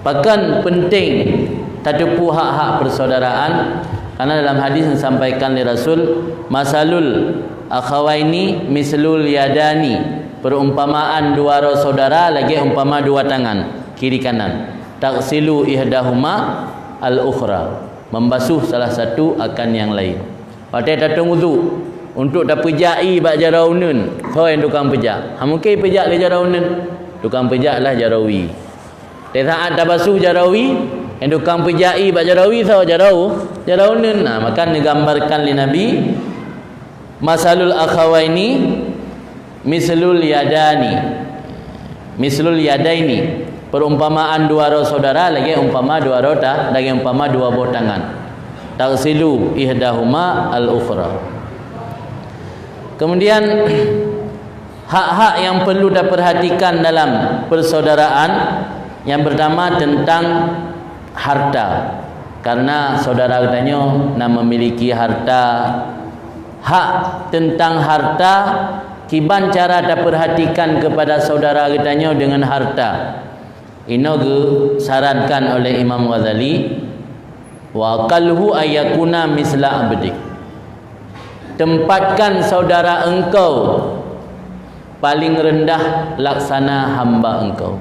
Pakon penting tateupeue hak-hak persaudaraan? Karena dalam hadis disampaikan oleh Rasul, "Masalul akhawaini mislul yadani." Perumpamaan dua droe saudara lagée umpama dua tangan, kiri kanan. "Taksilu ihdahuma al-ukhra." Membasuh salah satu akan yang lain. Watée tateueng udhu, untuk tapeujak ié bak jaroe uneuen, soe nyang tukang peujak? Ha, mungken peujak lé jaroe uneuen. Tukang peujak lah jaroe wie. Di saat tabasuh jaroe wie, nyang tukang peujak ié bak jaroe wie soe? Jaroe, jaroe uneuen. Nah, maka neugambarkan lé Nabi, "Masalul akhawaini mislul yadani." Mislul yadaini. Perumpamaan dua droe saudara lagée umpama dua droe ta-, lagée umpama dua boh tangan. "Taksilu ihdahuma al-ukhra." Kemudian, hak-hak yang perlu taperhatikan dalam persaudaraan, yang pertama tentang harta. Karena saudara geutanyoe na memiliki harta, hak tentang harta, kiban cara taperhatikan kepada saudara geutanyoe dengan harta. Inoe geusarankan oleh Imam Ghazali, "Wa aqalluhu ayyakuna misla abdik." Tempatkan saudara engkau paling rendah laksana hamba engkau.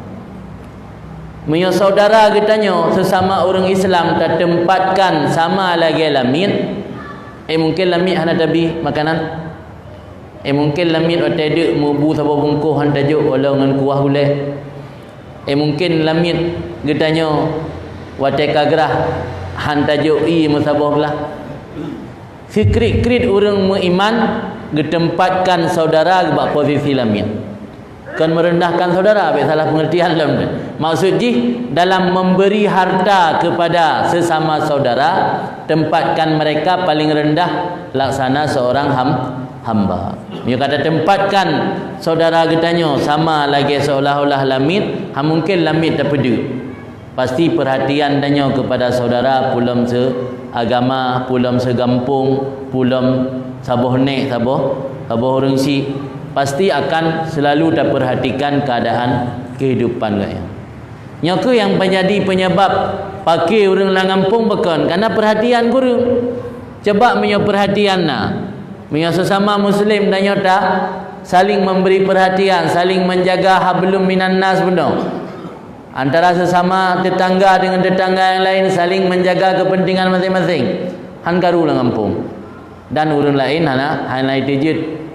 Meunyoe saudara geutanyoe sesama ureuëng Islam tatempatkan sama lagée lamiet, eh, mungken lamiet hana tabi makanan. Eh, mungken lamiet watée deuk meubu saboh bungkôh han tajok walau ngon kuah gulée. Eh, mungken lamiet geutanyoe watée ka grah han tajok ié meusaboh glah. Sikrit-krit ureuëng meuiman geutempatkan saudara bak posisi lamiet. Kon meurendahkan saudara, bék salah pengertian lom. Maksud jih, dalam memberi harta kepada sesama saudara, tempatkan mereka paling rendah laksana seorang ham-, hamba. Meunyoe ka tatempatkan saudara geutanyoe sama lagée seolah-olah lamiet, ha mungken lamiet tapeudeuk. Pasti perhatian tanyoe kepada saudara, peue lom seagama, peue lom segampông, peue lom saboh nék, saboh, saboh ureuëng syiek, pasti akan selalu taperhatikan keadaan kehidupan geuh nyan. Nyoe kheueh nyang menjadi penyebab paké ureuëng lam gampông beukon, karena perhatian kureueng. Coba meunyoe perhatian na, meunyoe sesama muslim tanyoe ta saling memberi perhatian, saling menjaga hablum minan nas bunoe. Antara sesama tetangga dengan tetangga yang lain saling menjaga kepentingan masing-masing. Han karu lam gampông. Dan ureuëng laén hana, hana jiteubiet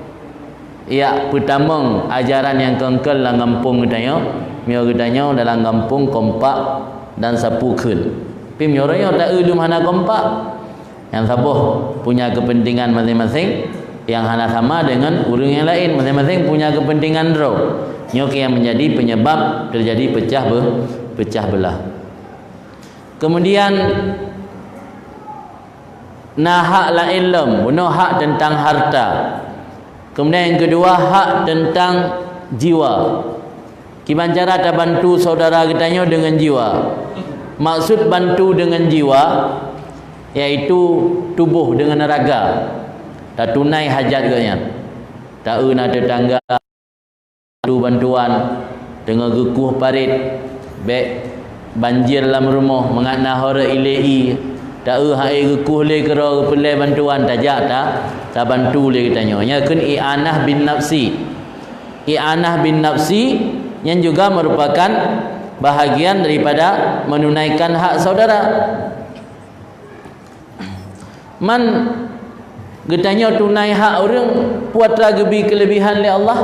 jak peutamong ajaran nyang keukeul lam gampông geutanyoe, meunyoe geutanyoe dalam gampông kompak dan sapeue kheun. Tapi meunyoe uroe nyoe ta-eu lom hana kompak, nyang saboh punya kepentingan masing-masing, nyang hana sama dengan ureuëng nyang laén, masing-masing punya kepentingan droe. Nyoe kheueh nyang menjadi penyebab terjadi pecah be-, pecah belah. Kemudian, na hak laén lom, bunoe hak tentang harta. Kemudian yang kedua, hak tentang jiwa. Kiban cara tabantu saudara geutanyoe dengan jiwa. Maksud bantu dengan jiwa, yaitu tuboh dengan raga. Tatunai hajat geuh nyan. Ta-eu na tetangga, bantu bantuan, teungoh geukueh parit, bék banjir lam rumoh, mangat na ho rot ilée ié, ta-eu hai geukueh lé keudroe geupeulée bantuan, tajak ta, tabantu lé geutanyoe. Nyan kheun i'anah bin nafsi. I'anah bin nafsi nyan juga merupakan bahagian daripada menunaikan hak saudara. Man geutanyoe tunai hak ureuëng, peue atra geubi keulebihan lé Allah?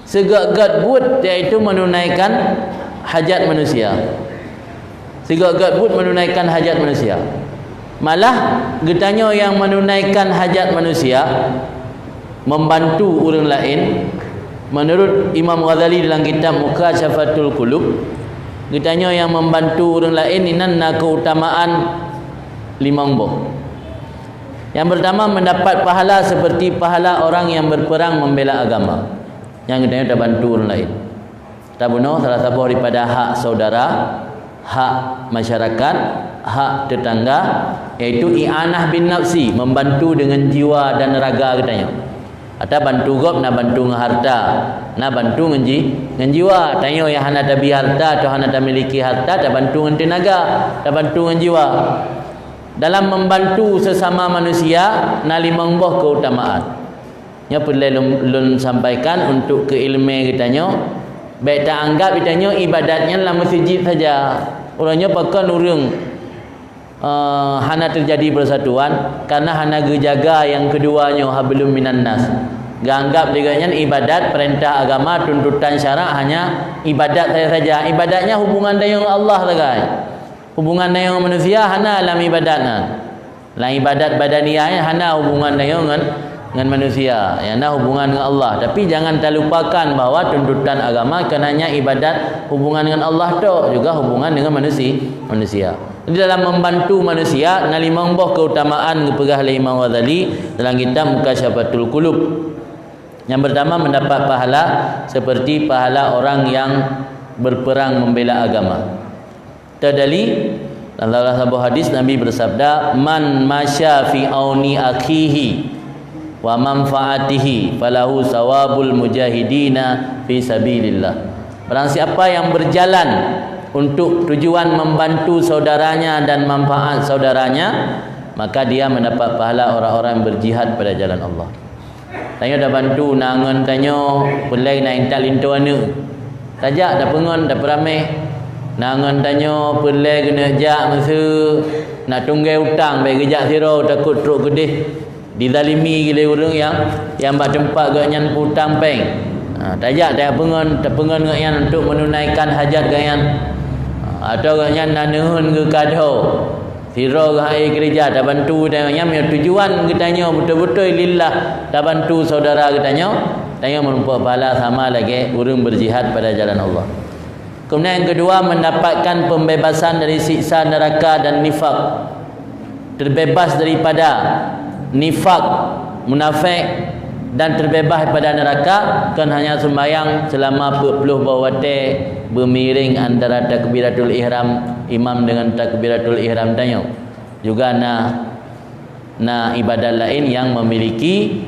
Seugét-gét buet, yaitu menunaikan hajat manusia. Sigét-gét buet menunaikan hajat manusia. Malah geutanyoe nyang menunaikan hajat manusia, membantu ureuëng laén, menurut Imam Ghazali dalam kitab Mukasyafatul Qulub, geutanyoe nyang membantu ureuëng laén inan na keutamaan limong boh. Yang pertama, mendapat pahala seperti pahala orang yang berperang membela agama. Nyang geutanyoe tabantu ureuëng laén. Tabunoe salah saboh daripada hak saudara, hak masyarakat, hak tetangga, yaitu i'anah bin nafsi, membantu dengan jiwa dan raga geutanyoe. Atawa bantu gob na bantu ngon harta, na bantu ngon ji-, ngon jiwa. Tanyoe nyang hana tabi harta atau hana tamiliki harta, tabantu ngon tenaga, tabantu ngon jiwa. Dalam membantu sesama manusia na limong boh keutamaan. Nyoe peureulée lôn, lôn sampaikan untuk keu iéleumé geutanyoe. Bék taanggab geutanyoe ibadat nyan lam meuseujid saja. Uroe nyoe pakon ureuëng, eh, hana teujadi persatuan, karena hana geujaga nyang keudua nyoe, hablum minan nas. Geuanggab lé geuhnyan ibadat, peurintah agama, tuntutan syarak hanya ibadat saja-saja. Ibadat nyan hubungan tanyoe ngon Allah sagai. Hubungan tanyoe ngon manusia hana lam ibadat nyan. Lam ibadat badaniah nyan hana hubungan tanyoe ngon, ngon manusia. Nyang na hubungan ngon Allah. Tapi jangan talupakan bahwa tuntutan agama kon hanya ibadat hubungan ngon Allah tok, juga hubungan dengan manusi-, manusia. Jadi dalam membantu manusia, na limong boh keutamaan geupeugah lé Imam Ghazali dalam kitab Mukasyafatul Qulub. Yang pertama, mendapat pahala seperti pahala orang yang berperang membela agama. Tadali, dalam salah saboh hadis Nabi bersabda, "Man masya fi auni akhihi wa manfaatihi falahu sawabul mujahidina fi sabilillah." Barang siapa yang berjalan untuk tujuan membantu saudaranya dan manfaat saudaranya, maka dia mendapat pahala orang-orang yang berjihad pada jalan Allah. Tanyoe tabantu, na ngon tanyoe peureulée na intat linto aneuëk. Tajak tapeungon, tapeuramé. Na ngon tanyoe peureulée keuneuk jak meuseu, na tunggée utang, bék geujak sidroe, takot trok keudeh. Dizalimi lé ureuëng nyang, nyang bak teumpat geuhnyan peutang péng. Ha, tajak tapeungon, tapeungon geuhnyan untuk menunaikan hajat geuhnyan. Ha, atau geuhnyan na neuheun geukado. Sidroe geuhai keureuja tabantu geutanyoe nyan, meunyoe tujuan geutanyoe beutôi-beutôi lillah tabantu syedara geutanyoe, tanyoe meurumpok pahala sama lagée ureuëng berjihad pada jalan Allah. Kemudian yang kedua, mendapatkan pembebasan dari siksa neraka dan nifak. Terbebas daripada nifak, munafék, dan terbebas daripada neraka, kon hanya sembahyang selama peuet ploh boh watée beumiréng antara takbiratul ihram imam dengan takbiratul ihram tanyoe. Juga na, na ibadat laén nyang memiliki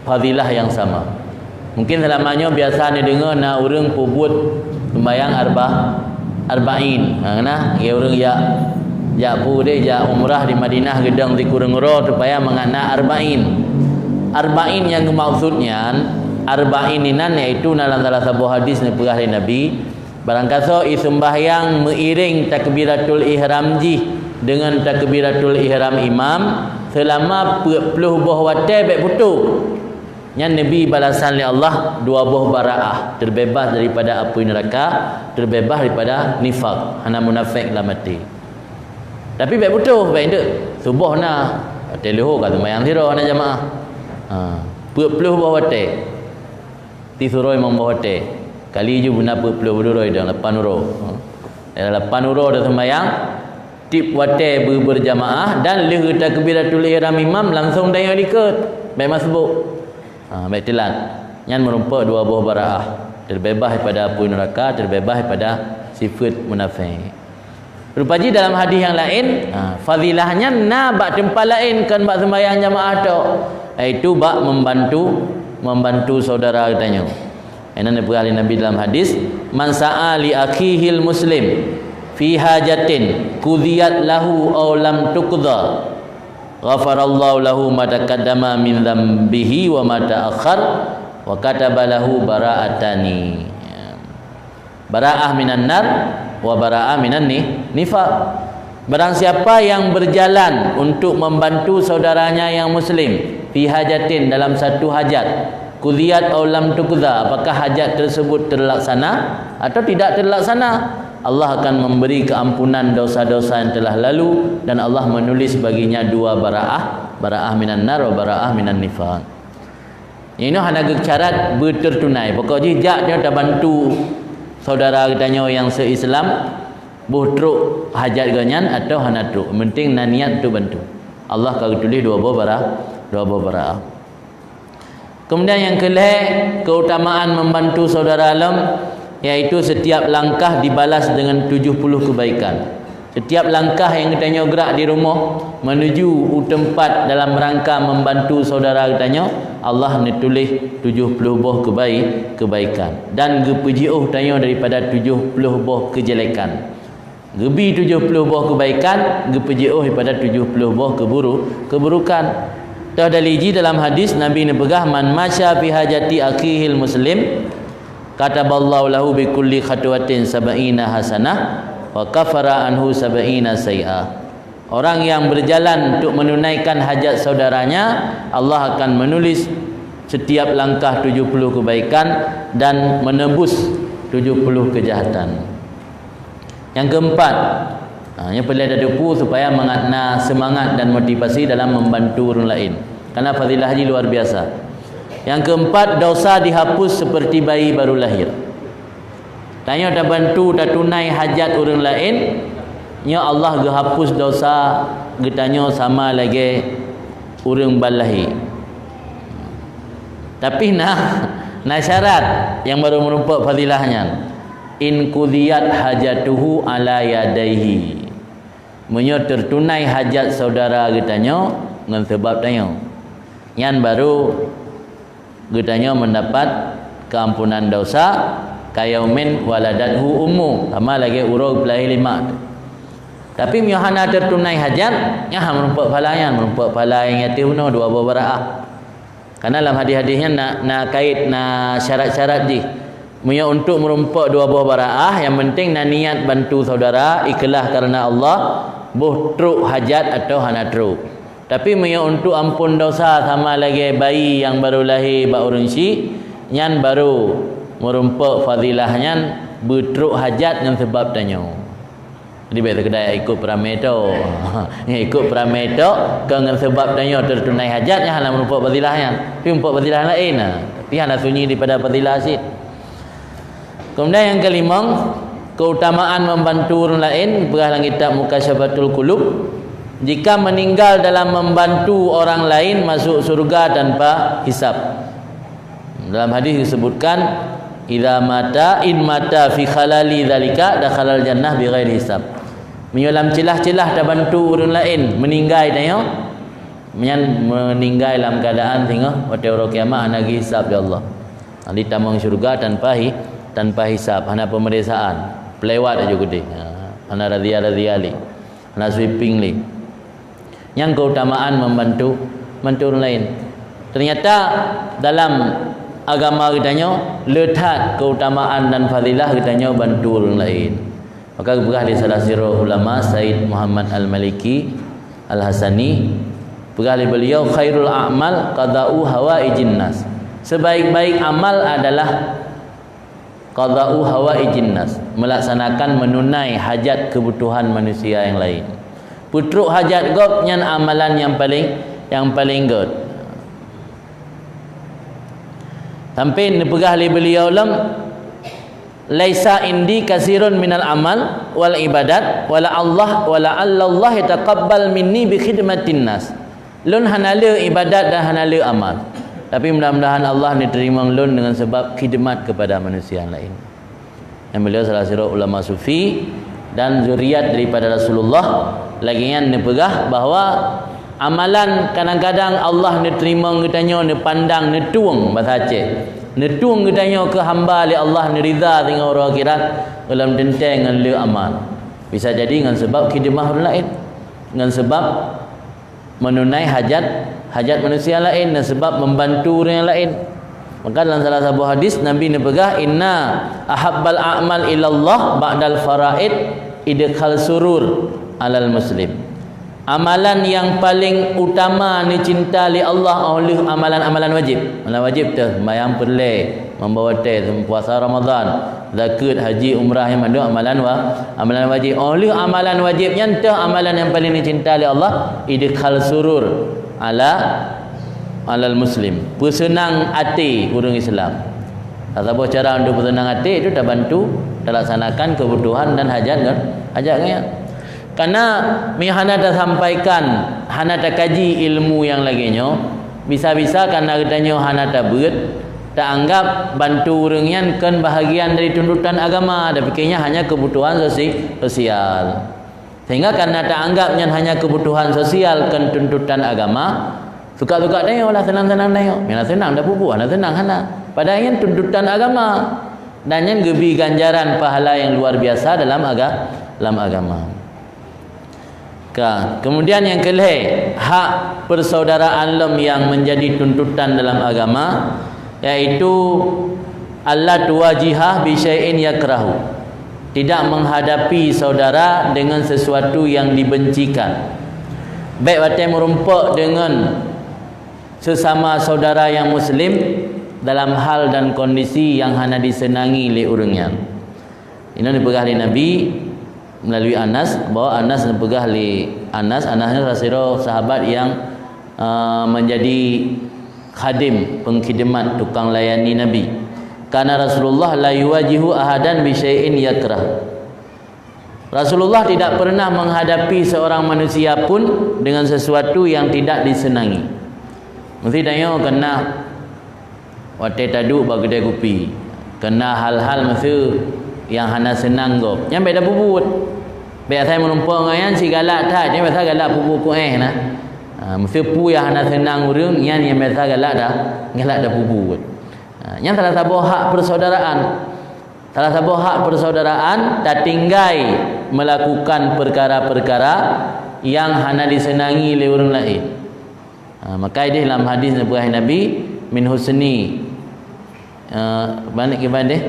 fadilah nyang sama. Mungkin selama nyoe biasa neudeungoe na ureuëng peubuet sembahyang arba-, arba'in. Ha, na, ya ureuëng jak, jak pu deh, jak umrah di Madinah geudong sikureueng uroe supaya mangat na arba'in. Arba'in nyang geumaksud nyan, arba'in inan yaitu na lam salah saboh hadis neupeugah lé Nabi, barangkasoe iseumbahyang meuiréng takbiratul ihram jih deungon takbiratul ihram imam selama peuet ploh boh watée bék putôh. Nyan neubri balasan lé Allah dua boh baraah, teubeubaih daripada apui neuraka, teubeubaih daripada nifak, hana munafék lam até. Tapi bék putôh, bék indeuk. Suboh na, watée leuhô ka seumayang sidroe na jamaah. Ha, peuet ploh boh watée. Ti suroi mong boh watée. Kali ju beuna peuet ploh uroe dan lapan uroe. Ha. Dalam lapan uroe taseumayang, tieb watée beu-, beurjamaah dan lheueh takbiratul ihram imam langsong tanyoe likot. Bék masbuk. Ha, bék teulat. Nyan meurumpok dua boh baraah. Teubeubaih pada apui neuraka, teubeubaih pada sifeuet munafék. Rupa jih dalam hadis nyang laén, ha, fadilah nyan na bak teumpat laén, kon bak seumbahyang jamaah tok, yaitu bak membantu, membantu saudara geutanyoe. Inan neupeugah lé Nabi dalam hadis, "Man sa'a li akhihil muslim fi hajatin qudhiyat lahu aw lam tuqdha, ghafarallahu lahu ma taqaddama min dzambihi wa ma ta'akhkhar, wa kataba lahu bara'atani." Bara'ah minan nar wa bara'ah minan ni-, nifaq. Barang siapa yang berjalan untuk membantu saudaranya yang muslim fi hajatin, dalam satu hajat, qudhiyat aw lam tuqdha, apakah hajat tersebut terlaksana atau tidak terlaksana, Allah akan memberi keampunan dosa-dosa yang telah lalu, dan Allah menulis baginya dua baraah, baraah minan nar wa baraah minan nifaq. Inoe hana geucarat beuteurtunai. Pokok jih jak nyoe tabantu saudara geutanyoe nyang seuislam, boh trok hajat geuh nyan atawa hana trok. Penting na niat untuk bantu. Allah ka geutuléh dua boh bara-, dua boh baraah. Kemudian nyang keulhèe, keutamaan membantu saudara lom, yaitu setiap langkah dibalas dengan tujuh puluh kebaikan. Setiap langkah nyang geutanyoe gerak di rumoh menuju u teumpat dalam rangka membantu saudara geutanyoe, Allah neutuléh tujoh ploh boh keubai-, kebaikan dan geupeujiôh tanyoe daripada tujoh ploh boh keujelekan. Geubi tujoh ploh boh keubaikan, geupeujiôh daripada tujoh ploh boh keuburu-, keuburukan. Toh dalil jih dalam hadis Nabi neupeugah, "Man masya fi hajati akhihil muslim, kataballahu lahu bi kulli khatwatin sab'ina hasanah, wa kafara anhu sab'ina sai'ah." Orang yang berjalan untuk menunaikan hajat saudaranya, Allah akan menulis setiap langkah tujoh ploh kebaikan dan menebus tujoh ploh kejahatan. Nyang keumpat, ha, nyang peureulèe tateupeue supaya mangat na seumangat dan motivasi dalam membantu ureueng laén. Karena fadilah jih luar biasa. Nyang keumpat, dosa dihapus seperti bayi baru lahir. Tanyoe tabantu tatunai hajat ureueng laén, nyoe Allah geuhapus dosa geutanyoe sama lagèe ureueng ban lahé. Tapi na, na syarat nyang barô meurumpok fadilah nyan. "In qudiyat hajatuhu ala yadaihi." Meunyoe teutunai hajat saudara geutanyoe ngon sabab tanyoe, nyan barô geutanyoe mendapat keampunan dosa, "kayaumin waladathu ummu", sama lagèe uroe geupeulahé lé mak. Tapi meunyoe hana teutunai hajat, nyan hana meurumpok pahala nyan, meurumpok pahala nyang ateueh bunoe dua boh baraah. Karena lam hadis-hadis nyan na, na kait, na syarat-syarat jih. Meunyoe untuk meurumpok dua boh baraah, nyang penting na niat bantu saudara, ikhlas karena Allah, boh trok hajat atawa hana trok. Tapi meunyoe untuk ampôn dosa sama lagèe bayi nyang barô lahé bak ureueng syik, nyan barô meurumpok fadilah nyan beutrok hajat ngon sabab tanyoe. Jadi, bèk teukeudai ikot peuramé tok. Ikot peuramé tok, kon ngon sabab tanyoe teutunai hajat, nyan hana meurumpok fadilah nyan. Tapi meurumpok fadilah laén, nah. Tapi hana sunyi daripada fadilah cit. Kemudian nyang keulimong, keutamaan membantu ureueng laén, peugah lam kitab Mukasyafatul Qulub, jika meninggal dalam membantu orang lain masuk surga tanpa hisab. Dalam hadis disebutkan, "Idza mata, in mata fi khalali dzalika, dakhalal jannah bighairi hisab." Meunyoe lam ceulah-ceulah tabantu ureueng laén meuninggai tanyoe, nyan meuninggai lam keuadaan singoh watèe uroe kiamat hana geuhisab lé Allah. Jadi tamong syeuruga tanpa hi-, tanpa hisab, hana peumeriksaan, peulewat aju keudeh. Ha, hana razia-razia lé. Hana sweeping lé. Nyang keutamaan membantu, bantu ureueng laén. Ternyata dalam agama geutanyoe le that keutamaan dan fadilah geutanyoe bantu ureueng laén. Maka geupeugah lé salah sidroe ulama, Said Muhammad Al-Maliki Al-Hasani, peugah lé beliau, "Khairul a'mal qada'u hawaijin nas." Sebaik-baik amal adalah qada'u hawaijin nas, melaksanakan, menunai hajat kebutuhan manusia nyang laén. Peutrok hajat gob nyan amalan nyang paleng, nyang paleng gét. Sampai neupeugah lé beliau lom, "Laisa indi kasirun minal amal wal ibadat, wala Allah, wala Allah yataqabbal minni bi khidmatin nas." Lôn hana le ibadat dan hana le amal. Tapi mudah-mudahan Allah neuteurimong lôn deungon sabab khidmat keupada manusia laén. Dan beliau salah sidroe ulama sufi dan zuriat daripada Rasulullah. Lagèe nyan neupeugah bahwa amalan kadang-kadang Allah neuteurimong geutanyoe, neupandang, neutueng, basa Aceh. Neutueng geutanyoe keu hamba lé Allah, neuriza singoh uroe akhirat, ulôn teuntèe ngon le amal. Bisa jadi ngon sabab khidmah ureueng laén, ngon sabab meununai hajat, hajat manusia laén dan sabab membantu ureueng nyang laén. Maka dalam salah saboh hadis Nabi neupeugah, "Inna ahabbal a'mal ilallah ba'dal faraid idkhal surur alal muslim." Amalan nyang paleng utama neucinta lé Allah 'oh lheueh amalan-amalan wajéb. Amalan wajéb teuh, sembahyang peureulèe, meubawa tèh, puasa Ramadan, Zakeuet, haji, umrah, nyan mandum amalan wa-, amalan wajéb. Óh lheueh amalan wajéb nyan, toh amalan nyang paleng dicinta lé Allah, idkhal surur ala, alal muslim. Peuseunang até ureuëng Islam. Saboh cara untuk peuseunang até itu tabantu talaksanakan keubutuhan dan hajat ngon, hajat ngon nyan. Karena meunyoe hana tasampaikan, hana takaji ilmu nyang lagée nyoe, bisa-bisa karena geutanyoe hana tabeuet, taanggap bantu ureuëng nyan kon bahagian dari tuntutan agama, tapike nyan hanya keubutuhan sosi-, sosial. Sehingga karena taanggap nyan hanya keubutuhan sosial kon tuntutan agama, suka-suka tanyoe lah, seunang-seunang tanyoe. Meunyoe seunang tapubuet, hana seunang hana. Padahai nyan tuntutan agama. Dan nyan geubri ganjaran pahala nyang luar biasa dalam aga-, dalam agama. Ka, kemudian nyang keulhée, hak persaudaraan lom nyang menjadi tuntutan dalam agama, yaitu alla tuwajihah bi syai'in yakrahu. Tidak menghadapi saudara dengan sesuatu yang dibencikan. Bék watée meurumpok deungon sesama saudara nyang muslim dalam hal dan kondisi nyang hana diseunangi lé ureuëng nyan. Inoe neupeugah lé Nabi melalui Anas, bahwa Anas neupeugah lé Anas, Anas nyoe salah sidroe sahabat nyang, eh, menjadi khadim, pengkhidmat, tukang layani Nabi. Karena Rasulullah la yuwajihu ahadan bi syai'in yakrah. Rasulullah tidak pernah menghadapi seorang manusia pun dengan sesuatu yang tidak disenangi. Meusti tanyoe keunan watée taduek bak keudée kupi, keunan hal-hal meusti nyang hana seunang gob. Nyan bék tapubuet. Bék asai meurumpok ngon nyan si galak that, nyan biasa galak pubuet kuéh na. Ha, meusti peue nyang hana seunang ureuëng, nyan nyang biasa galak dah, galak tapubuet. Ha, nyan salah saboh hak persaudaraan. Salah saboh hak persaudaraan, tatinggai melakukan perkara-perkara nyang hana diseunangi lé ureuëng laén. Ha, maka ideh lam hadis neupeugah Nabi, "Min husni," eh, balik kiban deh.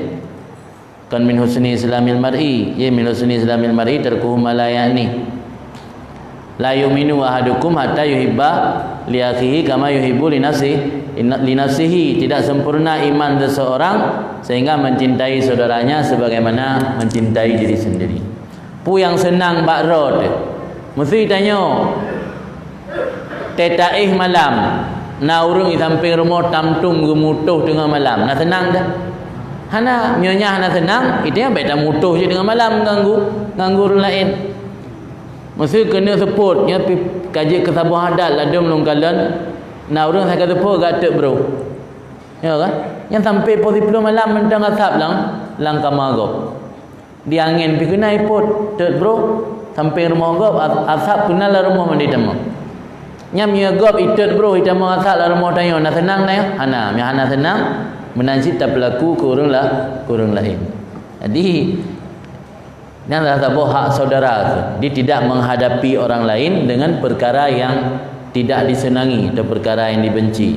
Kon "min husni islamil mar'i", ya, "min husni islamil mar'i tarkuhu ma la ya'ni." "La yu'minu ahadukum hatta yuhibba li akhihi kama yuhibbu li nafsi-, li nafsihi." Tidak sempurna iman seseorang sehingga mencintai saudaranya sebagaimana mencintai diri sendiri. Peue nyang seunang bak droe teuh? Meusti tanyoe, teuh taéh malam, na ureuëng di sampéng rumoh tamtum geumutôh teungoh malam, na seunang teuh? Hana. Meunyoe nyan hana seunang, i tanyoe bék tamutôh cit teungoh malam ganggu, ganggu ureuëng laén. Meusti keuneuk seupôt, nyoe pih ka jeuet keu saboh adat ladôm lôn kalon, na ureuëng sagai seupôt geuteuk broh. Ya kan? Nyan sampé poh siplôh malam mantong asap lam, lam kama gob. Di angén pih keunan ipôt, teuk broh, sampéng rumoh gob, as-, asap keunan lam rumoh mandum tamong. Nyan meunyoe gob iteuk broh, itamong asap lam rumoh tanyoe, na seunang tanyoe? Hana. Meunyoe hana seunang, meunan cit tapeulaku keu ureuëng la-, keu ureuëng laén. Jadi, nyan adalah saboh hak saudara tu. Dia tidak menghadapi orang lain dengan perkara yang tidak disenangi atau perkara yang dibenci.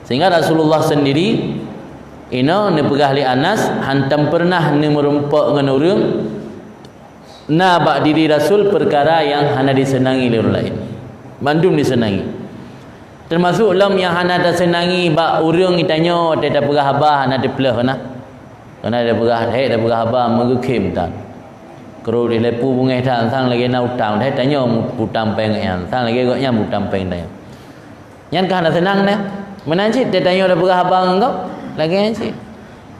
Sehingga Rasulullah sendiri, inoe neupeugah lé Anas, hantom peureunah neumeurumpok ngon ureuëng na bak diri Rasul peukara nyang hana diseunangi lé ureuëng laén. Mandum diseunangi. Teumasok lom nyang hana taseunangi bak ureuëng geutanyoe, watée tapeugah haba hana teupeuleueh na. Hana tapeugah, hek tapeugah haba meugeukhem tan. Keu dilèe peue beungéh tan, sang lagée na utang, hek tanyoe utang péng nyan, sang lagée gobnyan utang péng tanyoe. Nyan ka hana seunang nyan. Meunan cit, tanyoe tapeugah haba ngon gob, lagée nyan cit.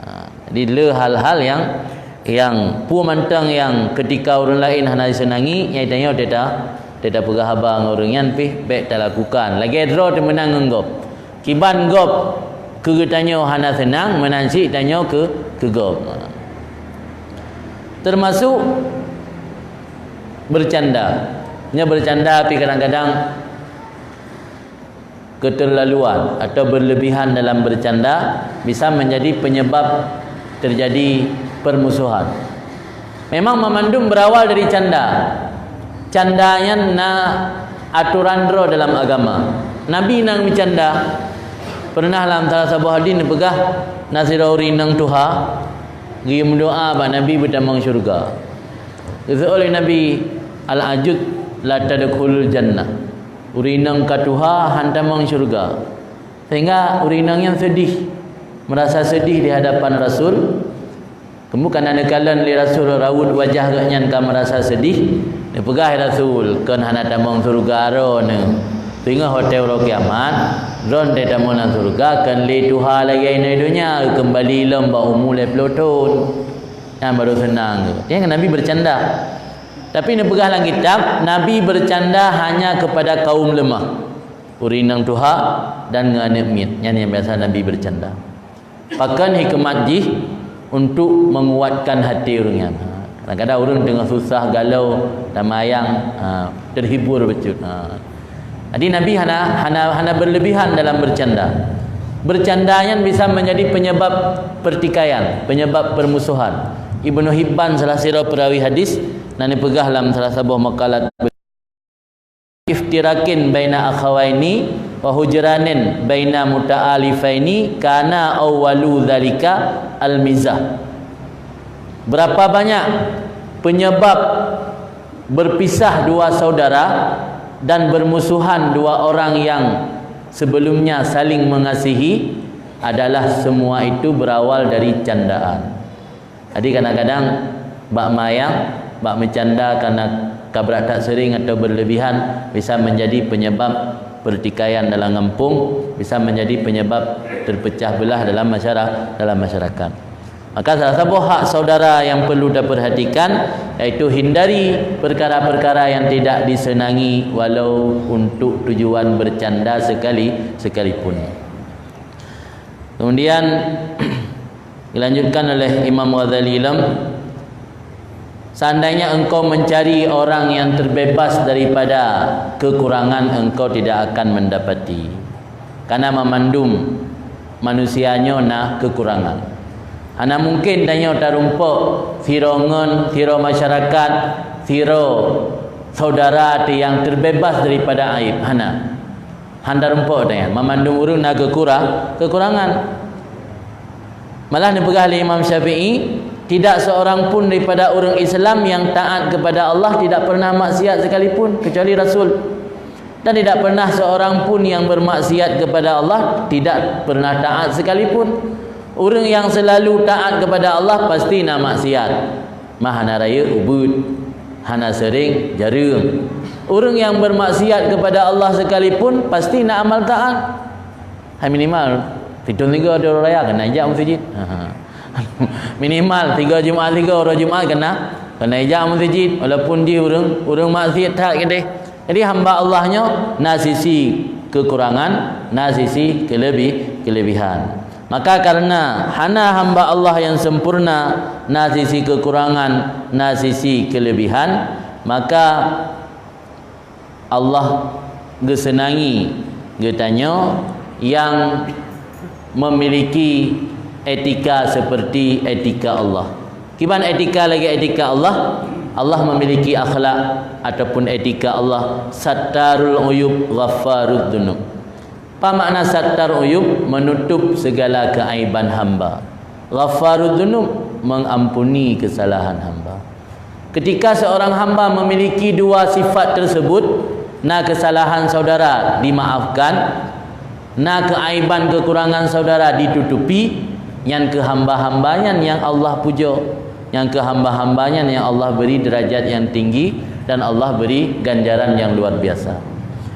Ha, jadi le hal-hal nyang, nyang peue mantong nyang keutika ureuëng laén hana jiseunangi, nyan tanyoe teuta, teuta peugah haba ngon ureuëng nyan pih bék talakukan. Lagée droe teuh meunan ngon gob. Kiban gob keu geutanyoe hana seunang, meunan cit tanyoe keu, keu gob. Teumasok bercanda. Nyoe bercanda pih kadang-kadang keterlaluan atau berlebihan dalam bercanda bisa menjadi penyebab terjadi permusuhan. Memang mamandum berawal dari canda. Canda nyan na atoran droe dalam agama. Nabi na meucanda. Peureunah lam salah saboh hadih neupeugah, na sidroe ureuëng inong tuha geuyue meudoá bak Nabi beutamong syeuruga. Geuseuôt lé Nabi, "Al-ajuz la tadkhulul jannah." Ureuëng inong ka tuha han tamong syeuruga. Sehingga ureuëng inong nyan seudih, meurasa seudih di hadapan Rasul. Bukan na neukalon lé Rasul raut wajah geuh nyan ka meurasa seudeh. Neupeugah lé Rasul, "Kon hana tamong syeuruga droeneuh. Singoh watée uroe kiamat, droeneuh tamong lam syeuruga kon lé tuha lagée inoe donya, keumbali lom bak umu lhée ploh thon." Nyan barô seunang geuh. Nyan Nabi bercanda. Tapi neupeugah lam kitab, Nabi bercanda hanya kepada kaum lemah. Ureuëng nyang tuha dan ngon aneuëk miet. Nyan nyang biasa Nabi bercanda. Pakon hikmat jih untuk menguatkan hati ureuëng nyan. Kadang-kadang ureuëng teungoh susah, galau, tamayang, ha, terhibur bacut. Ha. Jadi Nabi hana, hana, hana berlebihan dalam bercanda. Bercanda nyan bisa menjadi penyebab pertikaian, penyebab permusuhan. Ibnu Hibban, salah sidroe perawi hadis, na neupeugah lam salah saboh makalat, "Iftirakin baina akhawaini wa hujranin baina muta'alifaini kana awwalu dzalika al-mizah." Berapa banyak penyebab berpisah dua saudara dan bermusuhan dua orang yang sebelumnya saling mengasihi adalah semua itu berawal dari candaan. Jadi kadang-kadang bak mayang, bak meucanda karena ka brat that sering atau berlebihan bisa menjadi penyebab pertikaian dalam gampông, bisa menjadi penyebab terpecah belah dalam masyara-, dalam masyarakat. Maka salah satu hak saudara yang perlu diperhatikan yaitu hindari perkara-perkara yang tidak disenangi walau untuk tujuan bercanda sekali, sekalipun. Kemudian dilanjutkan oleh Imam Ghazali lom, "Seandainya engkau mencari orang yang terbebas daripada kekurangan, engkau tidak akan mendapati. Karena memandum manusia nyoe na kekurangan. Hana mungkin tanyoe tarumpok sidroe ngon sidroe masyarakat, sidroe saudara yang terbebas daripada aib. Hana." Hana rumpok tanyoe, mamandum ureuëng na keukura-, kekurangan. Malah neupeugah lé Imam Syafi'i, "Tidak seorang pun daripada ureuëng Islam yang taat kepada Allah tidak pernah maksiat sekalipun, kecuali Rasul. Dan tidak pernah seorang pun yang bermaksiat kepada Allah tidak pernah taat sekalipun. Ureuëng yang selalu taat kepada Allah pasti na maksiat." Mah hana rayeuk ubeut, hana sering jareueng. Ureuëng nyang bermaksiat kepada Allah sekalipun pasti na amal taat. Hai minimal, sithon sigoe di uroe raya keuneuk jak meuseujid. Minimal tiga Jumat sigoe, uroe Jumat keuneuk, keuneuk jak meuseujid. Walaupun jih ureuëng, ureuëng maksiat that keudeh. Jadi hamba Allah nyoe na sisi kekurangan, na sisi kelebi-, kelebihan. Maka karena hana hamba Allah yang sempurna, na sisi kekurangan, na sisi kelebihan, maka Allah geuseunangi geutanyoe yang memiliki etika seperti etika Allah. Kiban etika lagée etika Allah? Allah memiliki akhlak ataupun etika Allah, Sattarul Uyub, Ghaffarudz Dzunub. Apa makna sattar uyub? Menutup segala keaiban hamba. Ghaffarudz Dzunub, mengampuni kesalahan hamba. Ketika seorang hamba memiliki dua sifat tersebut, na kesalahan saudara dimaafkan, na keaiban kekurangan saudara ditutupi, nyan keu hamba-hamba nyan nyang Allah pujoe. Nyang keu hamba-hamba nyan nyang Allah beri derajat nyang tinggi dan Allah beri ganjaran nyang luar biasa.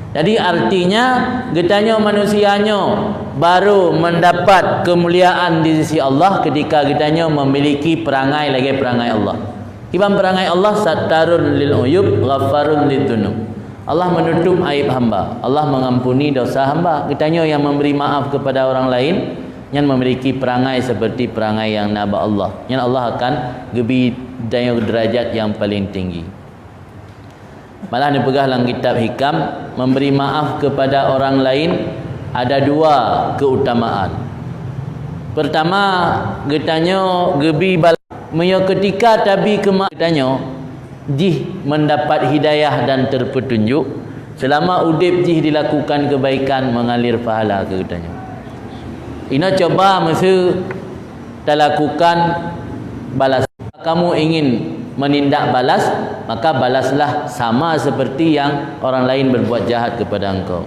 Jadi artinya, geutanyoe manusia nyoe baru mendapat kemuliaan di sisi Allah ketika geutanyoe memiliki perangai lagée perangai Allah. Kiban perangai Allah, sattarun lil uyub, ghaffarun lid dzunub. Allah menutup aib hamba, Allah mengampuni dosa hamba. Geutanyoe nyang memberi maaf kepada orang lain, nyan memiliki perangai seperti perangai nyang na bak Allah. Nyan Allah akan geubi tanyoe derajat nyang paling tinggi. Malah neupeugah lam kitab Hikam, memberi maaf kepada orang lain ada dua keutamaan. Pertama, geutanyoe geubi bal-, meunyoe ketika tabi keu ma-, geutanyoe jih mendapat hidayah dan terpetunjuk, selama udeb jih dilakukan kebaikan mengalir pahala keu geutanyoe. Inoe cuba meuseu talakukan balas. Kamu ingin menindak balas, maka balaslah sama seperti yang orang lain berbuat jahat kepada engkau.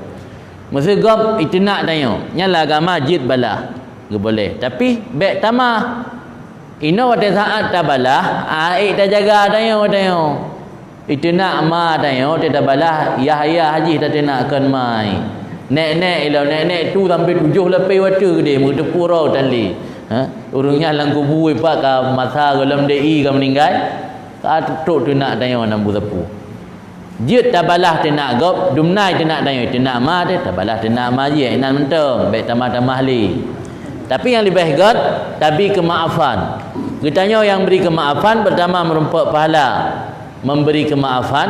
Meuseu gob iteunak tanyoe, nyan lam agama jeuet balas, geuboleh. Tapi bék tamah. Inoe watée saát tabalah, aék tajaga tanyoe, tanyoe. Iteunak ma tanyoe, watée tabalah, yah-yah jih tateunak kon mai. Nek-nek ilong, nek-nek tu sampai tujoh lapée watée geudeh, meuteupue roe tali. Ha? Ureuëng nyan lam kubu ipak ka masa gohlom D I ka meuninggai, ka trok teunak tanyoe nam bu sapu. Jeuet tabalah teunak gob, dumnai teunak tanyoe, teunak ma teuh, tabalah teunak ma jih, inan mantong, bék tamah-tamah lé. Tapi nyang leubeh gét, tabi keumaafan. Geutanyoe nyang bri keumaafan, pertama meurumpok pahala memberi keumaafan,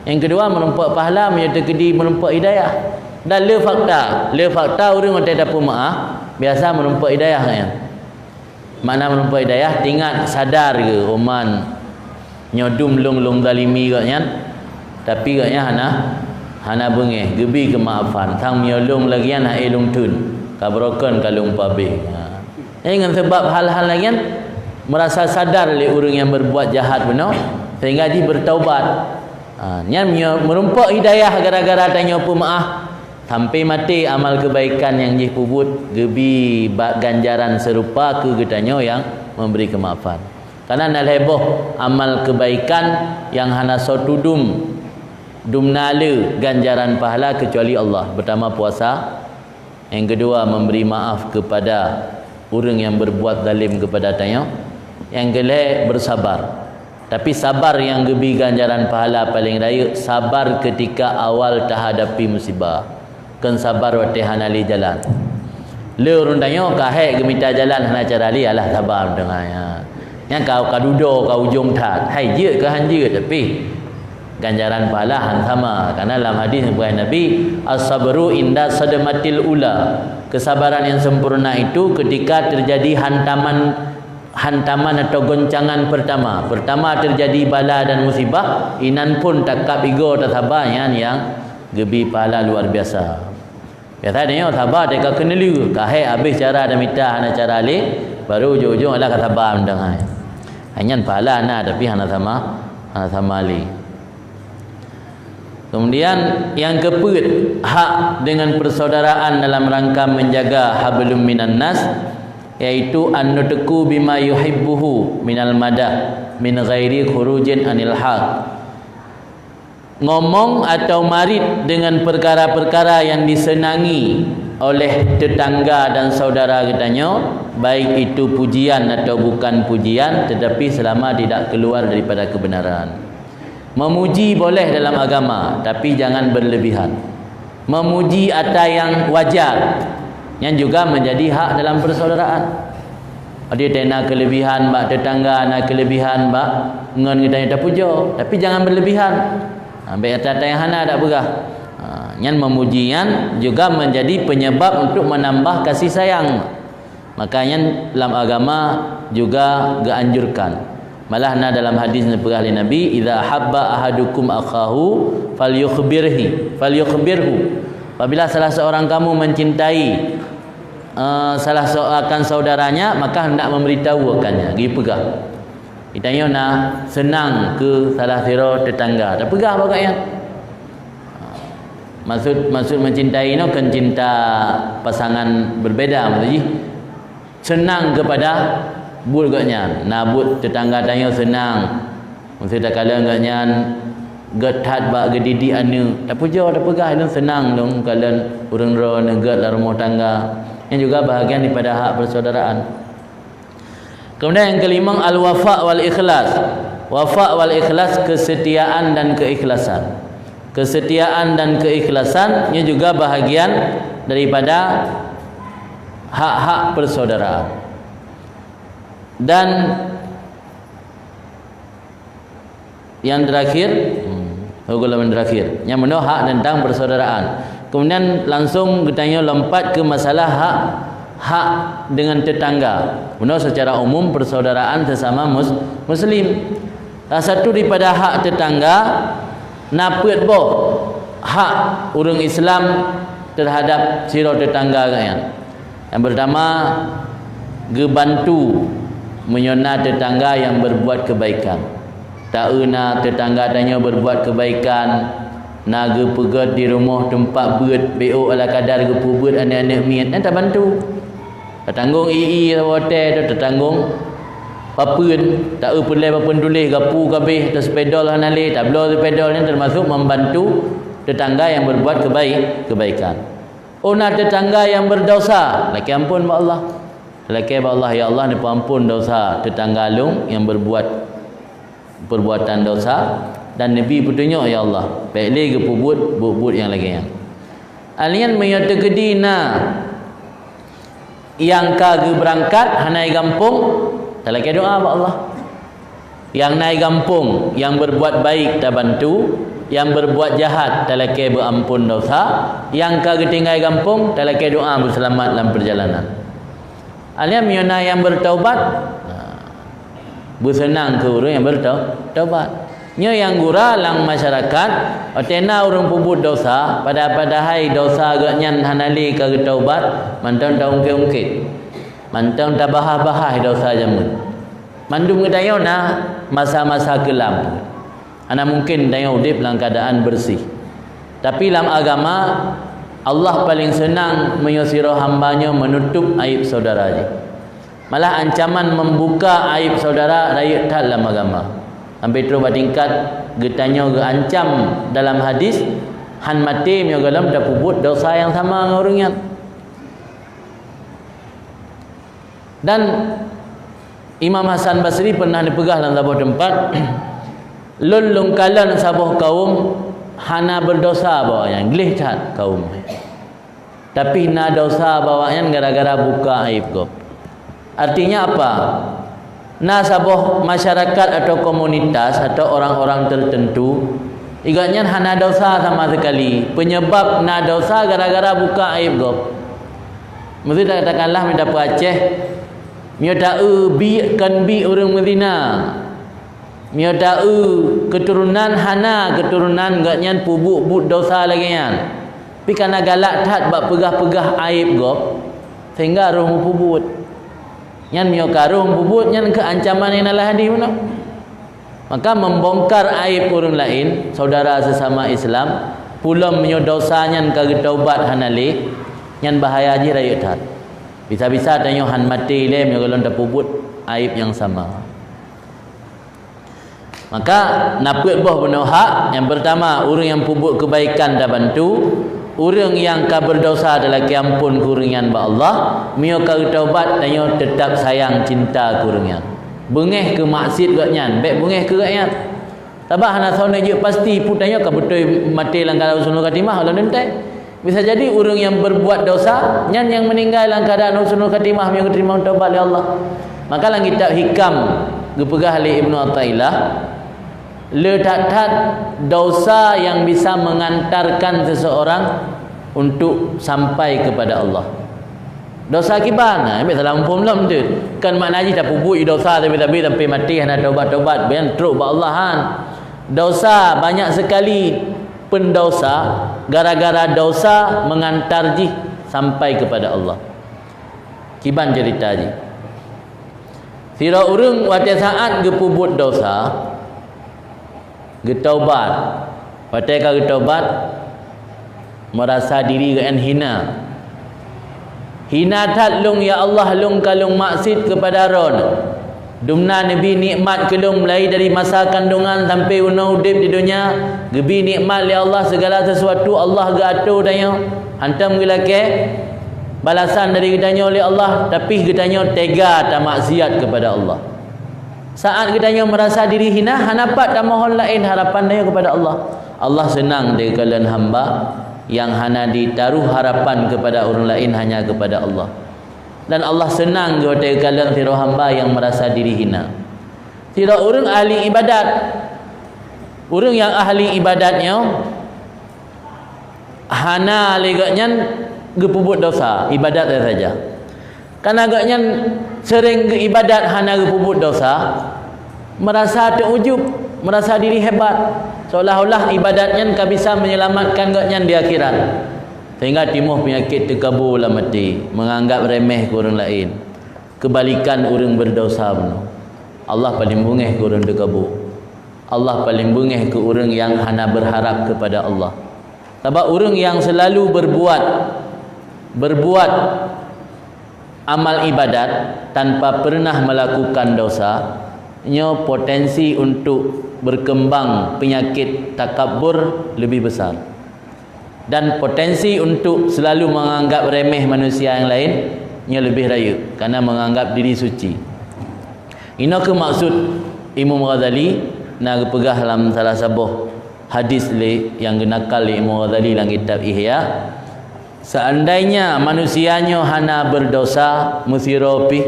nyang keudua meurumpok pahala meunyoe teukeudi meurumpok hidayah. Dan le fakta, le fakta ureuëng watée tapeumeuáh, biasa meurumpok hidayah nyan. Makna meurumpok hidayah, tingat sadar geuh, "Oh man, nyoe dum lôn, lôn zalimi gobnyan, tapi gobnyan hana, hana beungéh, geubi keumaafan, sang meunyoe lôn lagée nyan hana lôn theun, ka beurokon ka lôn pabéh." Ha. Eh, ngon sabab hal-hal lagée nyan, meurasa sadar lé ureuëng nyang beurbuat jahat bunoe, sehingga jih beurtaubat. Ha, nyan meunyoe meurumpok hidayah gara-gara tanyoe peumeuáh, sampai maté amal keubaikan nyang jih peubuet geubi ba-, ganjaran seurupa keu geutanyoe nyang memberi keumaafan. Karena na lhée boh amal keubaikan nyang hana soe tudum dumna le ganjaran pahala keucuali Allah, pertama puasa, nyang keudua memberi maaf keupada ureuëng nyang beurbuat zalim keupada tanyoe, nyang keulhée beursabar. Tapi sabar nyang geubi ganjaran pahala paleng rayeuk, sabar keutika awal tahadapi musibah. Kon sabar watée hana lé jalan. Le ureuëng tanyoe ka hék geumita jalan hana cara lé, alah sabar meuteungoh nyan. Nyan ka, ka dudoe, ka ujong that. Hai jeuet keu han jeuet, tapi ganjaran pahala han sama. Karena lam hadis nyang peugah Nabi, "As-sabru inda sadmatil ula." Kesabaran yang sempurna itu ketika terjadi hantaman hantaman atau goncangan pertama. Pertama terjadi bala dan musibah, inan pun takab igoe tasaba, nyan nyang geubi pahala luar biasa. Biasa tanyoe saba teuka keuneulheueh, ka hék habéh cara dan mita hana cara lé, baru ujong-ujong alah ka saba mantong hai. Nyan pahala na, tapi hana sama, hana sama lé. Kemudian yang keupeuet, hak dengan persaudaraan dalam rangka menjaga hablum minan nas, yaitu an nutqu bima yuhibbuhu minal madah min ghairi khurujin anil haq. Ngomong atau marit dengan perkara-perkara yang disenangi oleh tetangga dan saudara geutanyoe, baik itu pujian atau bukan pujian, tetapi selama tidak keluar daripada kebenaran. Memuji boleh dalam agama, tapi jangan berlebihan. Memuji ata nyang wajar, nyan juga menjadi hak dalam persaudaraan. Ada tena kelebihan bak tetangga, na kelebihan bak ngon geutanyoe tapujoe, tapi jangan berlebihan. Ha, bèk ata-ata nyang hana dak peugah. Ha, nyan memuji nyan juga menjadi penyebab untuk menambah kasih sayang. Maka nyan lam agama juga geuanjurkan. Malah na dalam hadis neupeugah lé Nabi, "Idza habba ahadukum akhahu falyukhbirhi, falyukhbirhu." Apabila salah seorang kamu mencintai, eh, salah se-, akan saudaranya, maka hendak memberitahu akannya. Geupeugah. Geutanyoe na seunang keu salah sidroe tetangga. Tapeugah bak gobnyan. Maksud, maksud mencintai nyoe kon cinta pasangan berbeda, maksud jih seunang keupada buet gobnyan. Na buet tetangga tanyoe seunang. Maksud takalon gobnyan gét that bak geudidik aneuk. Tapujoe, tapeugah, "Lôn seunang lôn kalon ureueng droeneuh gét lam rumoh tangga." Nyan juga bahagian daripada hak persaudaraan. Kemudian yang kelima, al-wafa wal ikhlas. Wafa wal ikhlas, kesetiaan dan keikhlasan. Kesetiaan dan keikhlasan ini juga bahagian daripada hak-hak persaudaraan. Dan yang terakhir, hmm, oh, golongan terakhir, yang meunoe hak tentang persaudaraan. Kemudian langsung geutanyoe lompat ke masalah hak, hak dengan tetangga. Meunoe secara umum persaudaraan sesama mus-, muslim. Salah satu daripada hak tetangga, na peuet boh hak ureueng Islam terhadap sidroe tetangga gobnyan. Yang pertama, geubantu meunyoe na tetangga nyang berbuat kebaikan. Taeu na tetangga tanyoe berbuat kebaikan, na geupeugét di rumoh teumpat beuet, B O ala kadar geupeubuet aneuk-aneuk miet, nyan tabantu. Tatanggong ie-ie saboh watèe, tatanggong Papeuen, ta-eu peureulée papeuen tuléh, gapu ka abéh, atau spidol hana lé, tabloe spidol, nyan teumasuk membantu tetangga nyang berbuat kebaik, kebaikan. Oh, na tetangga nyang berdosa, lakée ampôn bak Allah. Lakée bak Allah, "Ya Allah, neupeuampôn dosa tetangga lôn nyang berbuat perbuatan dosa, dan neubi peutunyok, ya Allah, bék lé geupeubuet buet-buet nyang lagée nyan." Alien meunyoe teukeudi na nyang ka geubeurangkat hana i gampông, talakée doa bak Allah. Nyang na i gampông, nyang berbuat baik tabantu, nyang berbuat jahat talakée beuampôn dosa, nyang ka geutinggai gampông talakée doa beuseulamat lam peurjalanan. Alien meunyoe na nyang bertaubat, nah, beuseunang keu ureuëng nyang bertau-, taubat. Nyoe nyang gura lam masyarakat, watée na ureuëng peubuet dosa, pada-padahai dosa geuh nyan hana lé ka geutaubat, mantong taungkét-ungkét. Mantong tabahas-bahas dosa jameun. Mandum geutanyoe na masa-masa keulam. Hana mungken tanyoe udeb lam keuadaan beureuséh. Tapi lam agama, Allah paleng seunang meunyoe sidroe hamba nyoe meunutob aéb syedara jih. Malah ancaman membuka aéb syedara rayeuk that lam agama. Sampai trok bak tingkat geutanyoe geuancam dalam hadis, han maté meunyoe gohlom tapeubuet dosa nyang sama ngon ureuëng nyan. Dan Imam Hasan Basri pernah neupeugah lam saboh teumpat, "Lôn lôn kalon saboh kawöm hana berdosa bak awaknyan, gleh that kawöm. Tapi na dosa bak awaknyan gara-gara buka aib gob." Artinya apa? Na saboh masyarakat atau komunitas atau orang-orang tertentu, gobnyan hana dosa sama sekali. Penyebab na dosa gara-gara buka aib gob. Meusti katakanlah, mita peuaceh, meunyoe ta-eu biek kon biek ureuëng meuzina, meunyoe ta-eu keuturonan hana keuturonan gobnyan peubuet buet dosa lagée nyan, tapi kana galak that bak peugah-peugah aib gob, sehingga roh meupeubuet. Nyan meunyoe ka roh meupeubuet, nyan keuh ancaman nyang na lam hadis bunoe. Maka membongkar aib ureuëng laén, saudara sesama Islam, pulom meunyoe dosa nyan ka geutaubat hana lé, nyan bahaya jih rayeuk that. Bisa-bisa tanyoe han maté lé meunyoe gohlom tapeubuet aib nyang sama. Maka na peuet boh bunoe hak. Nyang peurtama, ureuëng nyang peubuet keubaikan tabantu, ureuëng nyang ka berdosa talakée ampôn keu ureuëng nyan bak Allah, meunyoe ka geutaubat tanyoe teutab sayang cinta keu ureuëng nyan. Beungéh keu maksiet gobnyan, bék beungéh keu gobnyan. Sabab hana soe neujeuet pasti peue tanyoe ka beutôi maté lam keuadaan husnul khatimah lom teuntée. Bisa jadi ureuëng nyang berbuat dosa nyan nyang meuninggai lam keuadaan husnul khatimah meunyoe geuteurimong taubat lé Allah. Maka lam kitab Hikam geupeugah lé Ibnu Athaillah, le that-that dosa nyang bisa mengantarkan seseorang untuk sampai kepada Allah. Dosa kiban, nah, ambil salah muphom lom tu. Kan makna jih tapeubuet dosa tapi-tapi sampai maté hana taubat-taubat, ban trok bak Allah han. Dosa banyak sekali pendosa, gara-gara dosa mengantar jih sampai kepada Allah. Kiban cerita jih. Sidroe ureuëng watée saat geupeubuet dosa, geutaubat. Watée ka geutaubat, meurasa diri geuh hina. "Hina that lôn, ya Allah, lôn ka lôn maksiet keupada Droeneuh. Dumna neubi nikmat keu lôn mulai dari masa kandongan sampai unoe udeb di donya, geubi nikmat lé Allah, segala sesuatu Allah geuato tanyoe, hantom geulakée balasan dari geutanyoe lé Allah, tapi geutanyoe tega tamaksiat keupada Allah." Saat geutanyoe meurasa diri hina, hana pat tamohon laén harapan tanyoe keupada Allah. Allah seunang teukalon hamba nyang hana jitaruh harapan keupada ureuëng laén, hanya keupada Allah. Dan Allah seunang geuh teukalon sidroe hamba nyang meurasa diri hina. Sidroe ureuëng ahli ibadat. Ureuëng nyang ahli ibadat nyoe hana lé gobnyan geupeubuet dosa, ibadat saja. Karena gobnyan seuréng geuibadat hana geupeubuet dosa, meurasa teuujub, meurasa diri hebat, seolah-olah ibadat nyan ka bisa menyelamatkan gobnyan di akhirat. Sehingga timoh peunyakét teukabo lam até, meunganggab remeh keu ureuëng laén. Keubalikan ureuëng berdosa bunoe. Allah paleng beungéh keu ureuëng teukabo. Allah paleng beungéh keu ureuëng nyang hana berharap keupada Allah. Sabab ureuëng nyang seulalu berbuat, berbuat Amal ibadat tanpa pernah melakukan dosa, nyoe potensi untuk berkembang penyakit takabur lebih besar. Dan potensi untuk selalu menganggap remeh manusia yang lain, nyoe lebih rayeuk, karena menganggap diri suci. Inoe keuh maksud Imam Ghazali na geupeugah lam salah saboh hadis lé nyang geunakal lé Imam Ghazali lam kitab Ihya, "Seandainya manusia nyoe hana berdosa, meusidroe pih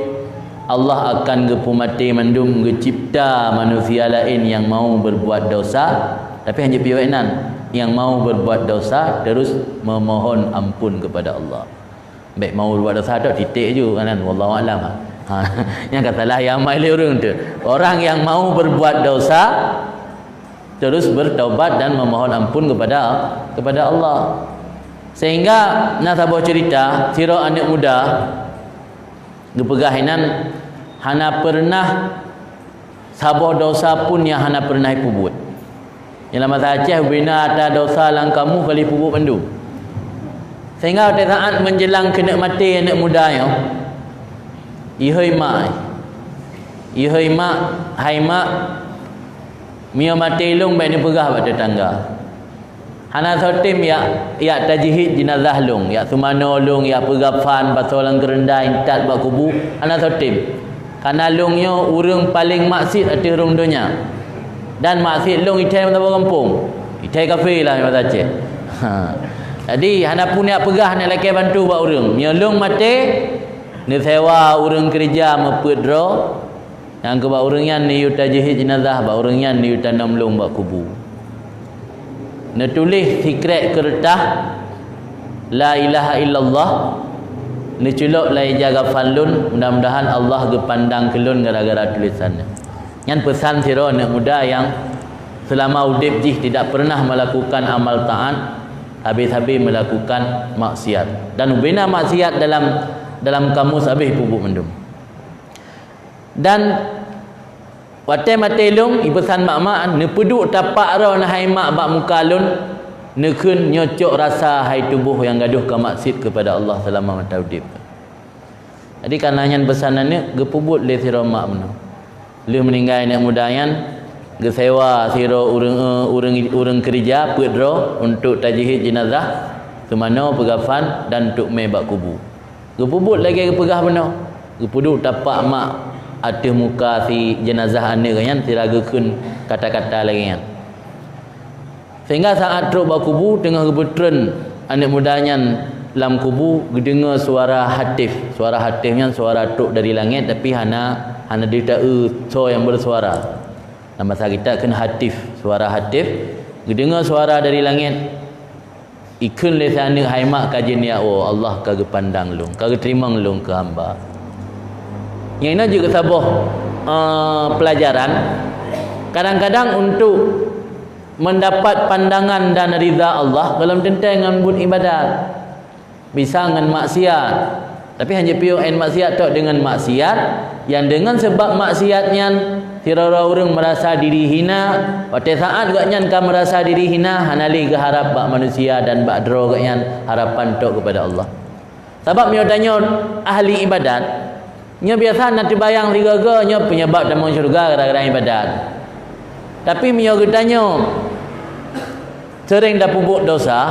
Allah akan geupeumaté mandum, geucipta manusia laén nyang mau berbuat dosa, tapi hana jeuet piôh nan, nyang mau berbuat dosa terus memohon ampun kepada Allah." Bèk mau berbuat dosa tu titik ju kan, wallahu alam. Ha, nyang ka salah nyang mai lé ureueng tu. Orang yang mau berbuat dosa terus bertaubat dan memohon ampun kepada kepada Allah. Sehingga na saboh cerita, sidroe aneuk muda geupeugah inan hana pernah saboh dosa pun nyang hana pernah ipeubuet. Nyang lam basa Aceh, bina ata dosa lam kamoe ka lheueh peubuet mandum. Sehingga watèe saat menjelang keuneuk maté aneuk muda nyoe, "Ihôi mak, ihôi mak, hai mak, meunyoe maté lôn bèk neupeugah bak tetangga. Hana soe tem jak, jak tajhiz jeunazah lôn, jak seumanoe lôn, jak peugah fan, pasoe lam keureuenda, intat bak kubu, hana soe tem. Karena lôn nyoe ureueng paleng maksiet ateueh rhueng donya. Dan maksiet lôn ithèe meusaboh gampông, ithèe kafé lah masa Aceh." Ha. Jadi hana pun jak peugah, hana lakèe bantu bak ureueng. Meunyoe lôn maté, neusewa ureueng keureuja meupeuet droe, nyang keu bak ureueng nyan neuyue tajhiz jeunazah, bak ureueng nyan neuyue tanom lôn bak kubu. Neutuléh sikrek keureutah la ilaha illallah, neuculok lam ija kafan lôn, mudah-mudahan Allah geupandang keu lôn gara-gara tulésan nyan. Nyan peusan sidroe aneuk muda nyang seulama udép jih tidak pernah melakukan amal taat, habéh-habéh melakukan maksiat. Dan ubena maksiat dalam, dalam kamus habéh peubuet mandum. Dan watèe maté lôn, ipeusan mak-mak, neupeuduek tapak droe neuhai mak bak muka lôn, neukheun nyoe cok rasa hai tuboh nyang gadôh ka maksiet keupada Allah seulama masa udép. Jadi, kana nyan peusan aneuk, geupeubuet lé sidroe mak meunoe. Lheueh meuninggai aneuk muda nyan, geusewa sidroe ureueng, ureueng, ureueng keureuja peuet droe untuk tajhiz jeunazah, seumanoe, peugah fan, dan untuk mé bak kubu. Geupeubuet lagèe geupeugah bunoe. Geupeuduek tapak mak ateueh muka si jeunazah aneuk geuh nyan, sira geukheun kata-kata lagèe nyan. Sehingga saat trok bak kubu, teungoh geupeutreun aneuk muda nyan lam kubu, geudeungoe suara hatif. Suara hatif nyan suara trok dari langèt, tapi hana, hana deuh taeu soe nyang beusuara. Lam basa kitab kheun hatif, suara hatif. Geudeungoe suara dari langèt. Ikheun lé si aneuk, "Hai mak, ka jeuet neujak woe, Allah ka geupandang lôn, ka geuteurimong lôn keu hamba." Nyang inoe jeuet keu saboh, eh, pelajaran. Kadang-kadang untuk mendapat pandangan dan ridha Allah, gohlom teuntèe ngon buet ibadat. Bisa ngon maksiat. Tapi hana jipiyôh 'an maksiat tok deungon maksiat, nyang deungon sabab maksiat nyan, sidroe-droe ureueng meurasa diri hina, watèe saat gobnyan ka meurasa diri hina, hana lé geuharab bak manusia dan bak droe gobnyan, harapan tok keupada Allah. Sabab meunyoe tanyoe ahli ibadat, nyoe biasa na teubayang sigoe-goe nyoe peunyeubab tamong syeuruga gara-gara ibadat. Tapi meunyoe geutanyoe seuréng tapeubuet dosa,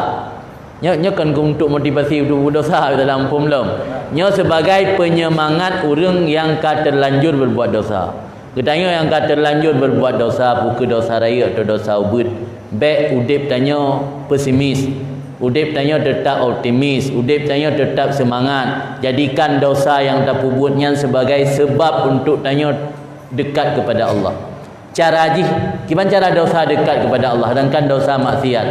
nyoe, nyoe kon untuk motivasi untuk peubuet dosa dalam huköm lom. Nyoe sebagai peunyemangat ureueng nyang ka teulanjur berbuat dosa. Geutanyoe nyang ka teulanjur berbuat dosa, peu kheueh dosa rayeuk atau dosa ubit, bèk udép tanyoe pesimis. Udép tanyoe teutap optimis, udép tanyoe teutap seumangat. Jadikan dosa nyang tapeubuet nyan sebagai seubab untuk tanyoe dekat keupada Allah. Cara jih, kiban cara dosa dekat keupada Allah, sedangkan dosa maksiat.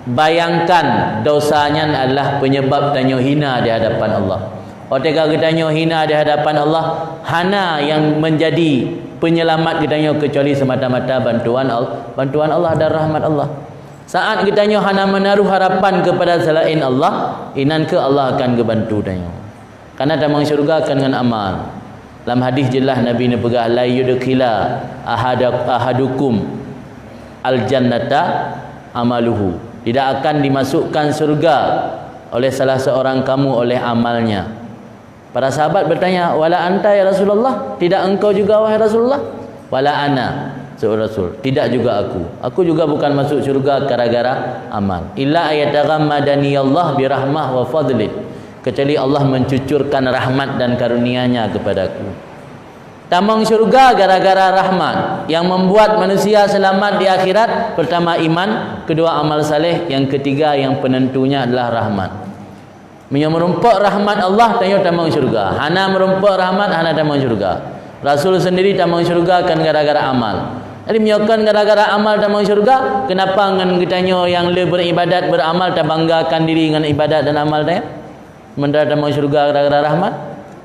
Bayangkan, dosa nyan adalah peunyeubab tanyoe hina di hadapan Allah. Watèe ka geutanyoe hina di hadapan Allah, hana nyang menjadi penyelamat geutanyoe keucuali semata-mata bantuan Al-, bantuan Allah dan rahmat Allah. Saat geutanyoe hana meunaruh harapan keupada seulaén Allah, inan kheueh Allah akan geubantu tanyoe. Kareuna tamong syeuruga kon ngon amal. Lam hadis jeulaih Nabi neupeugah, "La yudkhila ahada-, ahadukum al-jannata amaluhu." Tidak akan dimasukkan syeuruga oleh salah seorang kamu oleh amalnya. Para sahabat bertanya, "Wala anta ya Rasulullah? Tidak engkau juga wahai Rasulullah?" "Wala ana," seorang Rasul, "tidak juga aku. Aku juga bukan masuk syurga gara-gara amal. Illa ayataghammadani Allah birahmah wa fadlih." Kecuali Allah mencucurkan rahmat dan karunia-Nya kepadaku. Tamong syurga gara-gara rahmat. Yang membuat manusia selamat di akhirat, pertama iman, kedua amal saleh, yang ketiga yang penentunya adalah rahmat. Meunyoe meurumpok rahmat Allah, tanyoe tamong syurga. Hana meurumpok rahmat, hana tamong syurga. Rasul sendiri tamong syurga kan gara-gara amal. Jadi meunyoe kan gara-gara amal tamong syurga, kenapa ngon geutanyoe nyang le beribadat, beramal, tabanggakan diri ngon ibadat dan amal tanyoe? Sementara tamong syurga gara-gara rahmat.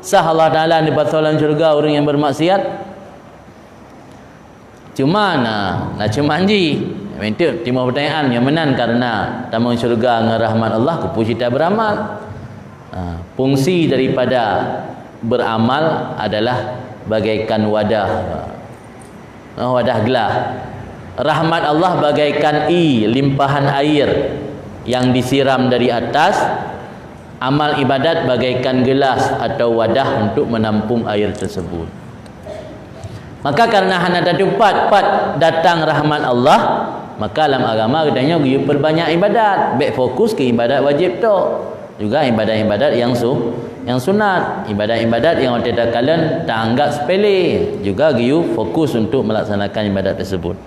Sah Allah Taala neupasoe lam syurga ureuëng nyang bermaksiat? Cuma na, na cuma ji. Mintot timoh pertanyaan nyang meunan karena tamong syurga ngon rahmat Allah keupeue cit beramal. Ha, fungsi daripada beramal adalah bagaikan wadah. Ha, wadah gelah. Rahmat Allah bagaikan ie, limpahan air yang disiram dari atas. Amal ibadat bagaikan gelas atau wadah untuk menampung air tersebut. Maka karena hana tatupat pat datang rahmat Allah, maka lam agama geutanyoe geuyue perbanyak ibadat, bék fokus keu ibadat wajéb tok. Juga ibadat-ibadat nyang su-, nyang sunat, ibadat-ibadat nyang watée takalon taanggap sepele, juga geuyue fokus untuk melaksanakan ibadat tersebut.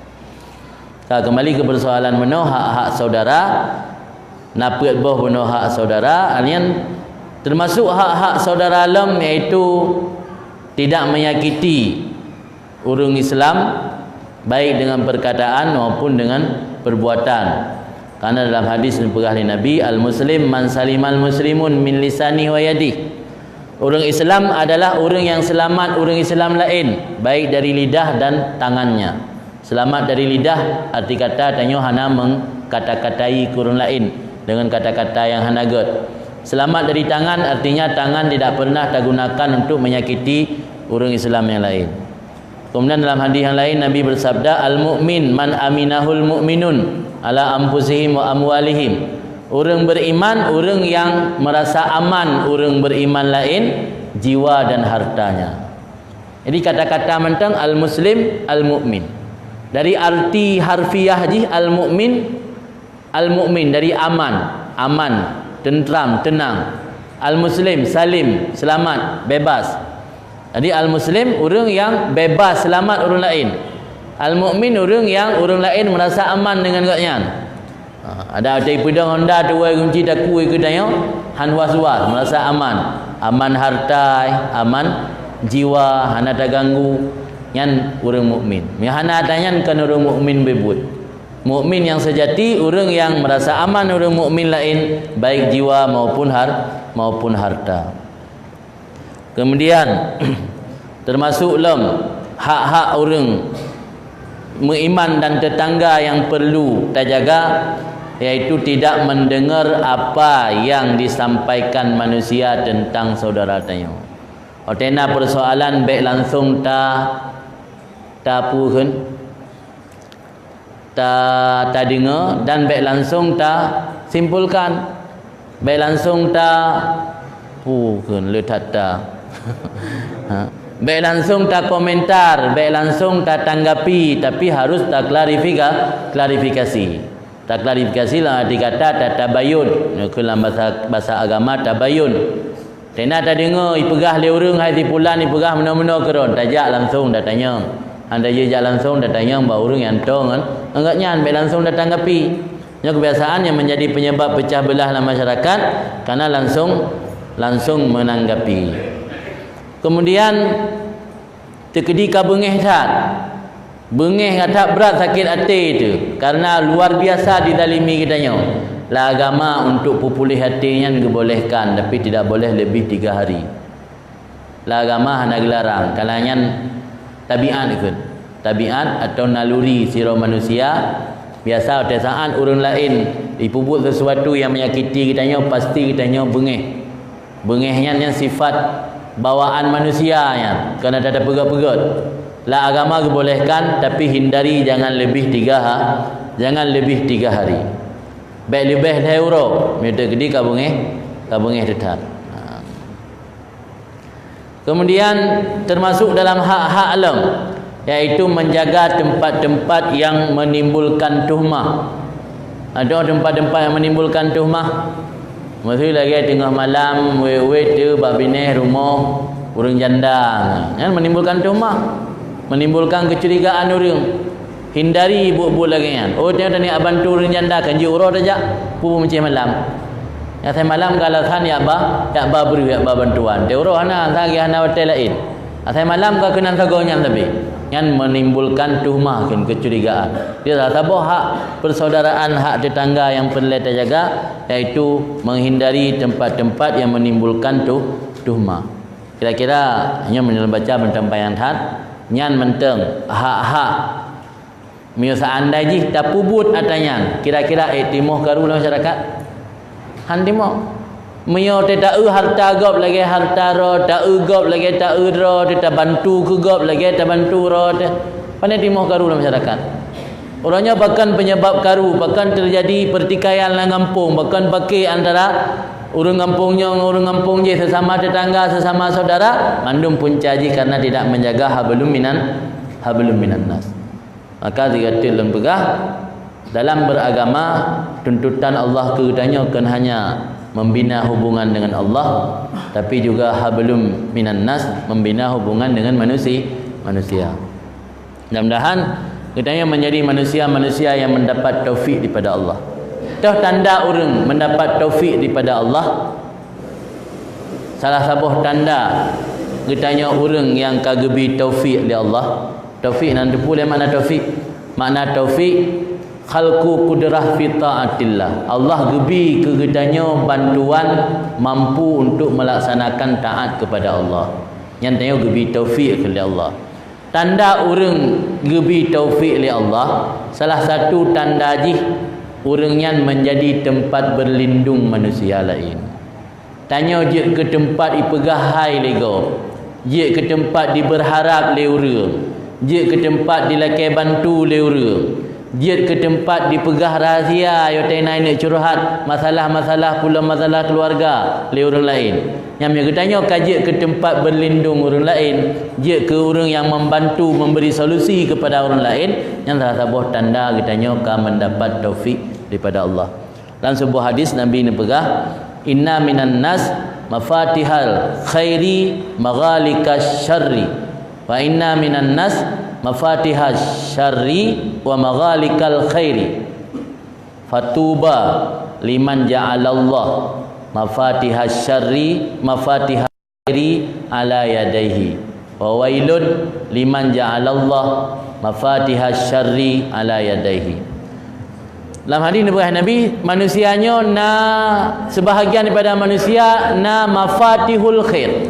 Ka kembali ke persoalan meunoe hak-hak saudara, na peuet boh bunoe hak saudara, nyan termasuk hak-hak saudara lom, yaitu tidak menyakiti ureuëng Islam, baik dengan perkataan maupun dengan perbuatan. Karena dalam hadis neupeugah lé Nabi, "Al-muslim man salimal muslimun min lisanihi wa yadihi." Ureuëng Islam adalah ureuëng yang selamat ureuëng Islam laén, baik dari lidah dan tangannya. Selamat dari lidah, arti kata tanyoe hana mengkata-katai keu ureuëng laén dengan kata-kata yang hana gét. Selamat dari tangan, artinya tangan tidak pernah tagunakan untuk menyakiti ureuëng Islam yang lain. Kemudian dalam hadis yang lain, Nabi bersabda, "Al-mu'min man aminahul mu'minun ala anfusihim wa amwalihim." Ureuëng beriman, ureuëng yang merasa aman ureuëng beriman laén, jiwa dan hartanya. Jadi kata-kata mantong al-muslim, al-mu'min. Dari arti harfiah jih al-mu'min, al-mu'min dari aman, aman, tentram, tenang. Al-muslim, salim, selamat, bebas. Jadi al-muslim ureuëng yang bebas, selamat ureuëng laén. Al-mu'min ureuëng yang ureuëng laén merasa aman dengan gobnyan. Ha, ada watée peudong honda tuwai gunci takue keu tanyoe, han was-was, merasa aman. Aman harta, aman jiwa, hana taganggu. Nyan ureuëng mukmin. Nyang hana ata nyan kon ureuëng mukmin beubuet. Mukmin yang sejati ureuëng yang merasa aman ureuëng mukmin laén, baik jiwa maupun har-, maupun harta. Kemudian, termasuk lom hak-hak ureuëng meuiman dan tetangga yang perlu tajaga, yaitu tidak mendengar apa yang disampaikan manusia tentang saudara tanyoe. Watée na persoalan bék langsung ta, tapeue kheun, ta, tadeungoe dan bék langsung ta simpulkan. Bék langsung ta, pu kheun le that ta. Ha. Bék langsung ta komentar, bék langsung ta tanggapi, tapi harus ta klarifika-, klarifikasi. Ta klarifikasi lam arti kata ta tabayun. Nyoe keu lam bahasa, bahasa agama tabayun. Tena tadeungoe ipeugah lé ureuëng hai si pulan ipeugah meunoe-meunoe keudroe, tajak langsung tatanyong. Han tajak langsung tatanyong bak ureuëng nyang toe ngon, ngon gobnyan, bék langsung tatanggapi. Nyoe kebiasaan yang menjadi penyebab pecah belah lam masyarakat karena langsung, langsung menanggapi. Kemudian, teukeudi ka beungéh that. Beungéh that brat sakét até teuh, karena luar biasa dizalimi geutanyoe. Lam agama untuk peupuléh até nyan geubolehkan, tapi tidak boleh lebih tiga hari. Lam agama hana geularang, karena nyan tabiat kheun. Tabiat atau naluri sidroe manusia, biasa watée saát ureuëng laén jipeubuet sesuatu yang menyakiti geutanyoe, pasti geutanyoe beungéh. Beungéh nyan, nyan sifat bawaan manusia nyan, keuneuk tapeugét-peugét. Lam agama geubolehkan, tapi hindari jangan lebih tiga ha-, jangan lebih tiga hari. Bék leubeh lhée uroe, meunyoe teukeudi ka beungéh, ka beungéh teutap. Ha. Kemudian termasuk dalam hak-hak lom, yaitu menjaga tempat-tempat yang menimbulkan tuhmah. Ada tempat-tempat yang menimbulkan tuhmah. Miseu lagée teungoh malam, wét-wét teu bak binéh rumoh ureuëng janda. Nyan menimbulkan tuhmah, menimbulkan kecurigaan ureuëng. Hindari buet-buet lagée nyan. Oh, tanyoe taniyak bantu ureuëng janda, kan jeuet uroe tajak, peue meucéh malam. Asai malam ka alasan yak ba, yak ba breueh, yak ba bantuan. Teuroe hana, asai lagée hana watée laén. Asai malam ka keunan sagoe nyan sabe. Nyan menimbulkan tuhmah, kan, kecurigaan. Dia saboh hak persaudaraan, hak tetangga yang peureulée tajaga, yaitu menghindari tempat-tempat yang menimbulkan tu, tuhmah. Kira-kira nyoe meunyoe baca mantong panyang that, nyan mantong hak-hak. Meunyoe seandai jih tapeubuet atra nyan, kira-kira ék timoh karu lam masyarakat? Han timoh. Meunyoe teu taeu harta gob lagée harta droe, taeu gob lagée taeu droe, teu tabantu keu gob lagée tabantu droe, teu, pane timoh karu lam masyarakat? Uroe nyoe pakon penyebab karu, pakon terjadi pertikaian lam gampông, pakon paké antara ureuëng gampông nyoe ngon ureuëng gampông jéh, sesama tetangga, sesama saudara, mandum punca jih karena tidak menjaga hablum minan, hablum minan nas. Maka sigoe teuk lôn peugah, dalam beragama, tuntutan Allah keu geutanyoe kon hanya membina hubungan dengan Allah, tapi juga hablum minan nas, membina hubungan dengan manusi-, manusia. Mudah-mudahan geutanyoe menjadi manusia-manusia yang mendapat taufik daripada Allah. Toh tanda ureuëng mendapat taufik daripada Allah, salah saboh tanda geutanyoe ureuëng nyang ka geubi taufik lé Allah. Taufik nan teupeue lé makna taufik? Makna taufik, khalqu qudrah fi taatillah. Allah geubi keu geutanyoe bantuan mampu untuk melaksanakan taat kepada Allah. Nyan tanyoe geubi taufik keu lé Allah. Tanda ureuëng geubi taufik lé Allah, salah satu tanda jih ureuëng nyan menjadi tempat berlindung manusia laén. Tanyoe jeuet keu teumpat jipeugah hai lé gob, jeuet keu teumpat jibeurharab lé ureuëng, jeuet keu teumpat jilakée bantu lé ureuëng, jeuet keu teumpat jipeugah rahsia, watée na ineuk curhat masalah-masalah pulo masalah keuluwarga lé ureuëng laén. Nyan meunyoe geutanyoe ka jeuet keu teumpat berlindung ureuëng laén, jeuet keu ureuëng nyang membantu memberi solusi kepada ureuëng laén, nyan salah saboh tanda geutanyoe ka mendapat taufik daripada Allah. Lam sebuah hadis Nabi neupeugah, "Inna minan nas mafatihal khairi maghaliqasy syarri, wa inna minan nas mafatihasy syarri wa maghaliqal khairi. Fatuba liman ja'alallah mafatihasy syarri mafatihal khairi ala yadaihi, wa wailun liman ja'alallah mafatihasy syarri ala yadaihi." Lam hadis neupeugah Nabi, manusia nyoe na, sebahagian daripada manusia na mafatihul khair.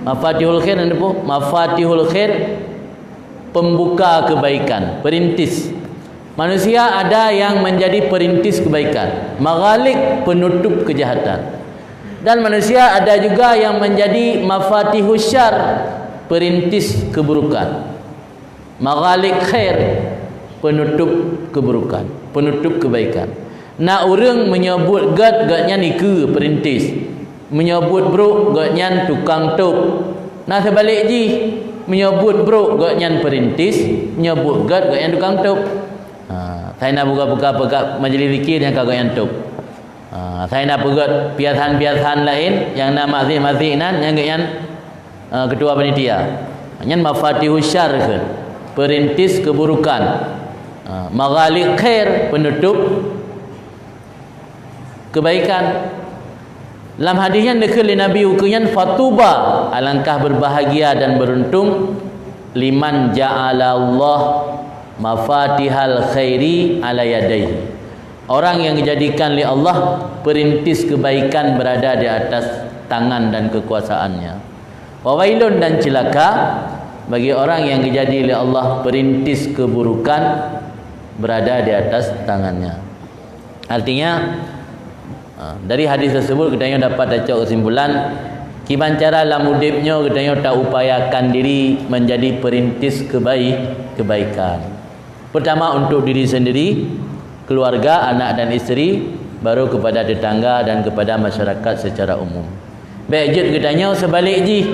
Mafatihul khair, na teupeue? Mafatihul khair, pembuka kebaikan, perintis. Manusia ada yang menjadi perintis kebaikan, maghaliq, penutup kejahatan. Dan manusia ada juga yang menjadi mafatihus syar, perintis keburukan. Maghaliq khair, penutup keburukan, penutup kebaikan. Na ureuëng meunyoe buet gét, gobnyan dikeue perintis. Meunyoe buet brok, gobnyan tukang tôb. Na seubalek jih, meunyoe buet brok, gobnyan perintis, meunyoe buet gét, gobnyan tukang tôb. Ha, sai na buka-buka peugah majlis zikir nyang ka gobnyan tôb. Ha, sai na peugét piasan-piasan laén nyang na maséh-maséh nan, nyang gobnyan, eh, ketua panitia. Nyan mafatihus syar kheun, perintis keburukan. Ha, maghaliq khair, penutup kebaikan. Lam hadis nyan dikheun lé Nabi ukeue nyan, "Fatuba, alangkah berbahagia dan beruntung, liman ja'alallah mafatihal khairi ala yadaihi." Orang yang dijadikan lé Allah perintis kebaikan berada di atas tangan dan kekuasaannya. Wa wailun, dan celaka bagi orang yang dijadi lé Allah perintis keburukan berada di atas tangannya. Artinya, ha, dari hadis tersebut geutanyoe dapat tacok kesimpulan, kiban cara lam udeb nyoe geutanyoe taupayakan diri menjadi perintis kebai-, kebaikan. Pertama untuk diri sendiri, keluarga, anak dan isteri, baru kepada tetangga dan kepada masyarakat secara umum. Bék jeuet geutanyoe seubalek jih.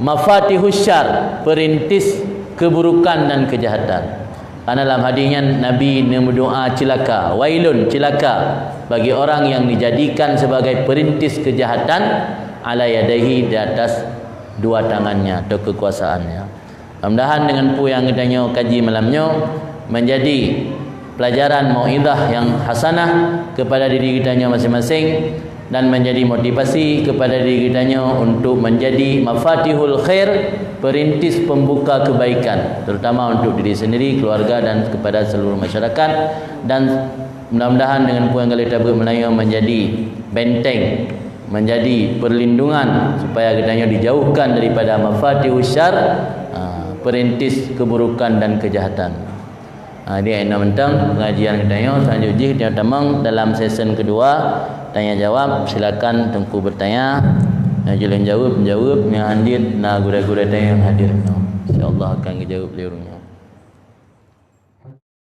Mafatihus syar, perintis keburukan dan kejahatan. Karena dalam hadis nyan Nabi neumeudoa, "Cilaka, wailun, cilaka bagi orang yang dijadikan sebagai perintis kejahatan, ala yadaihi, di atas dua tangannya atau kekuasaannya." Mudah-mudahan dengan peue nyang geutanyoe kaji malam nyoe menjadi pelajaran mauizah yang hasanah kepada diri geutanyoe masing-masing dan menjadi motivasi kepada diri geutanyoe untuk menjadi mafatihul khair, perintis pembuka kebaikan, terutama untuk diri sendiri, keluarga dan kepada seluruh masyarakat. Dan mudah-mudahan dengan peue nyang ka lheueh tabeuet malam nyoe menjadi benteng, menjadi perlindungan supaya geutanyoe dijauhkan daripada mafatihus syar, ha, perintis keburukan dan kejahatan. Ha, jadi, inoe mantong pengajian geutanyoe, selanjut jih geutanyoe tamong dalam sesi kedua, tanya jawab. Silakan Teungku bertanya. Nyang jeuet lôn jaweueb, jaweueb, nyang hán jeuet na gurée-gurée tanyoe nyang hadir nyoe. Insya Allah akan geujaweueb lé ureuëng nyoe.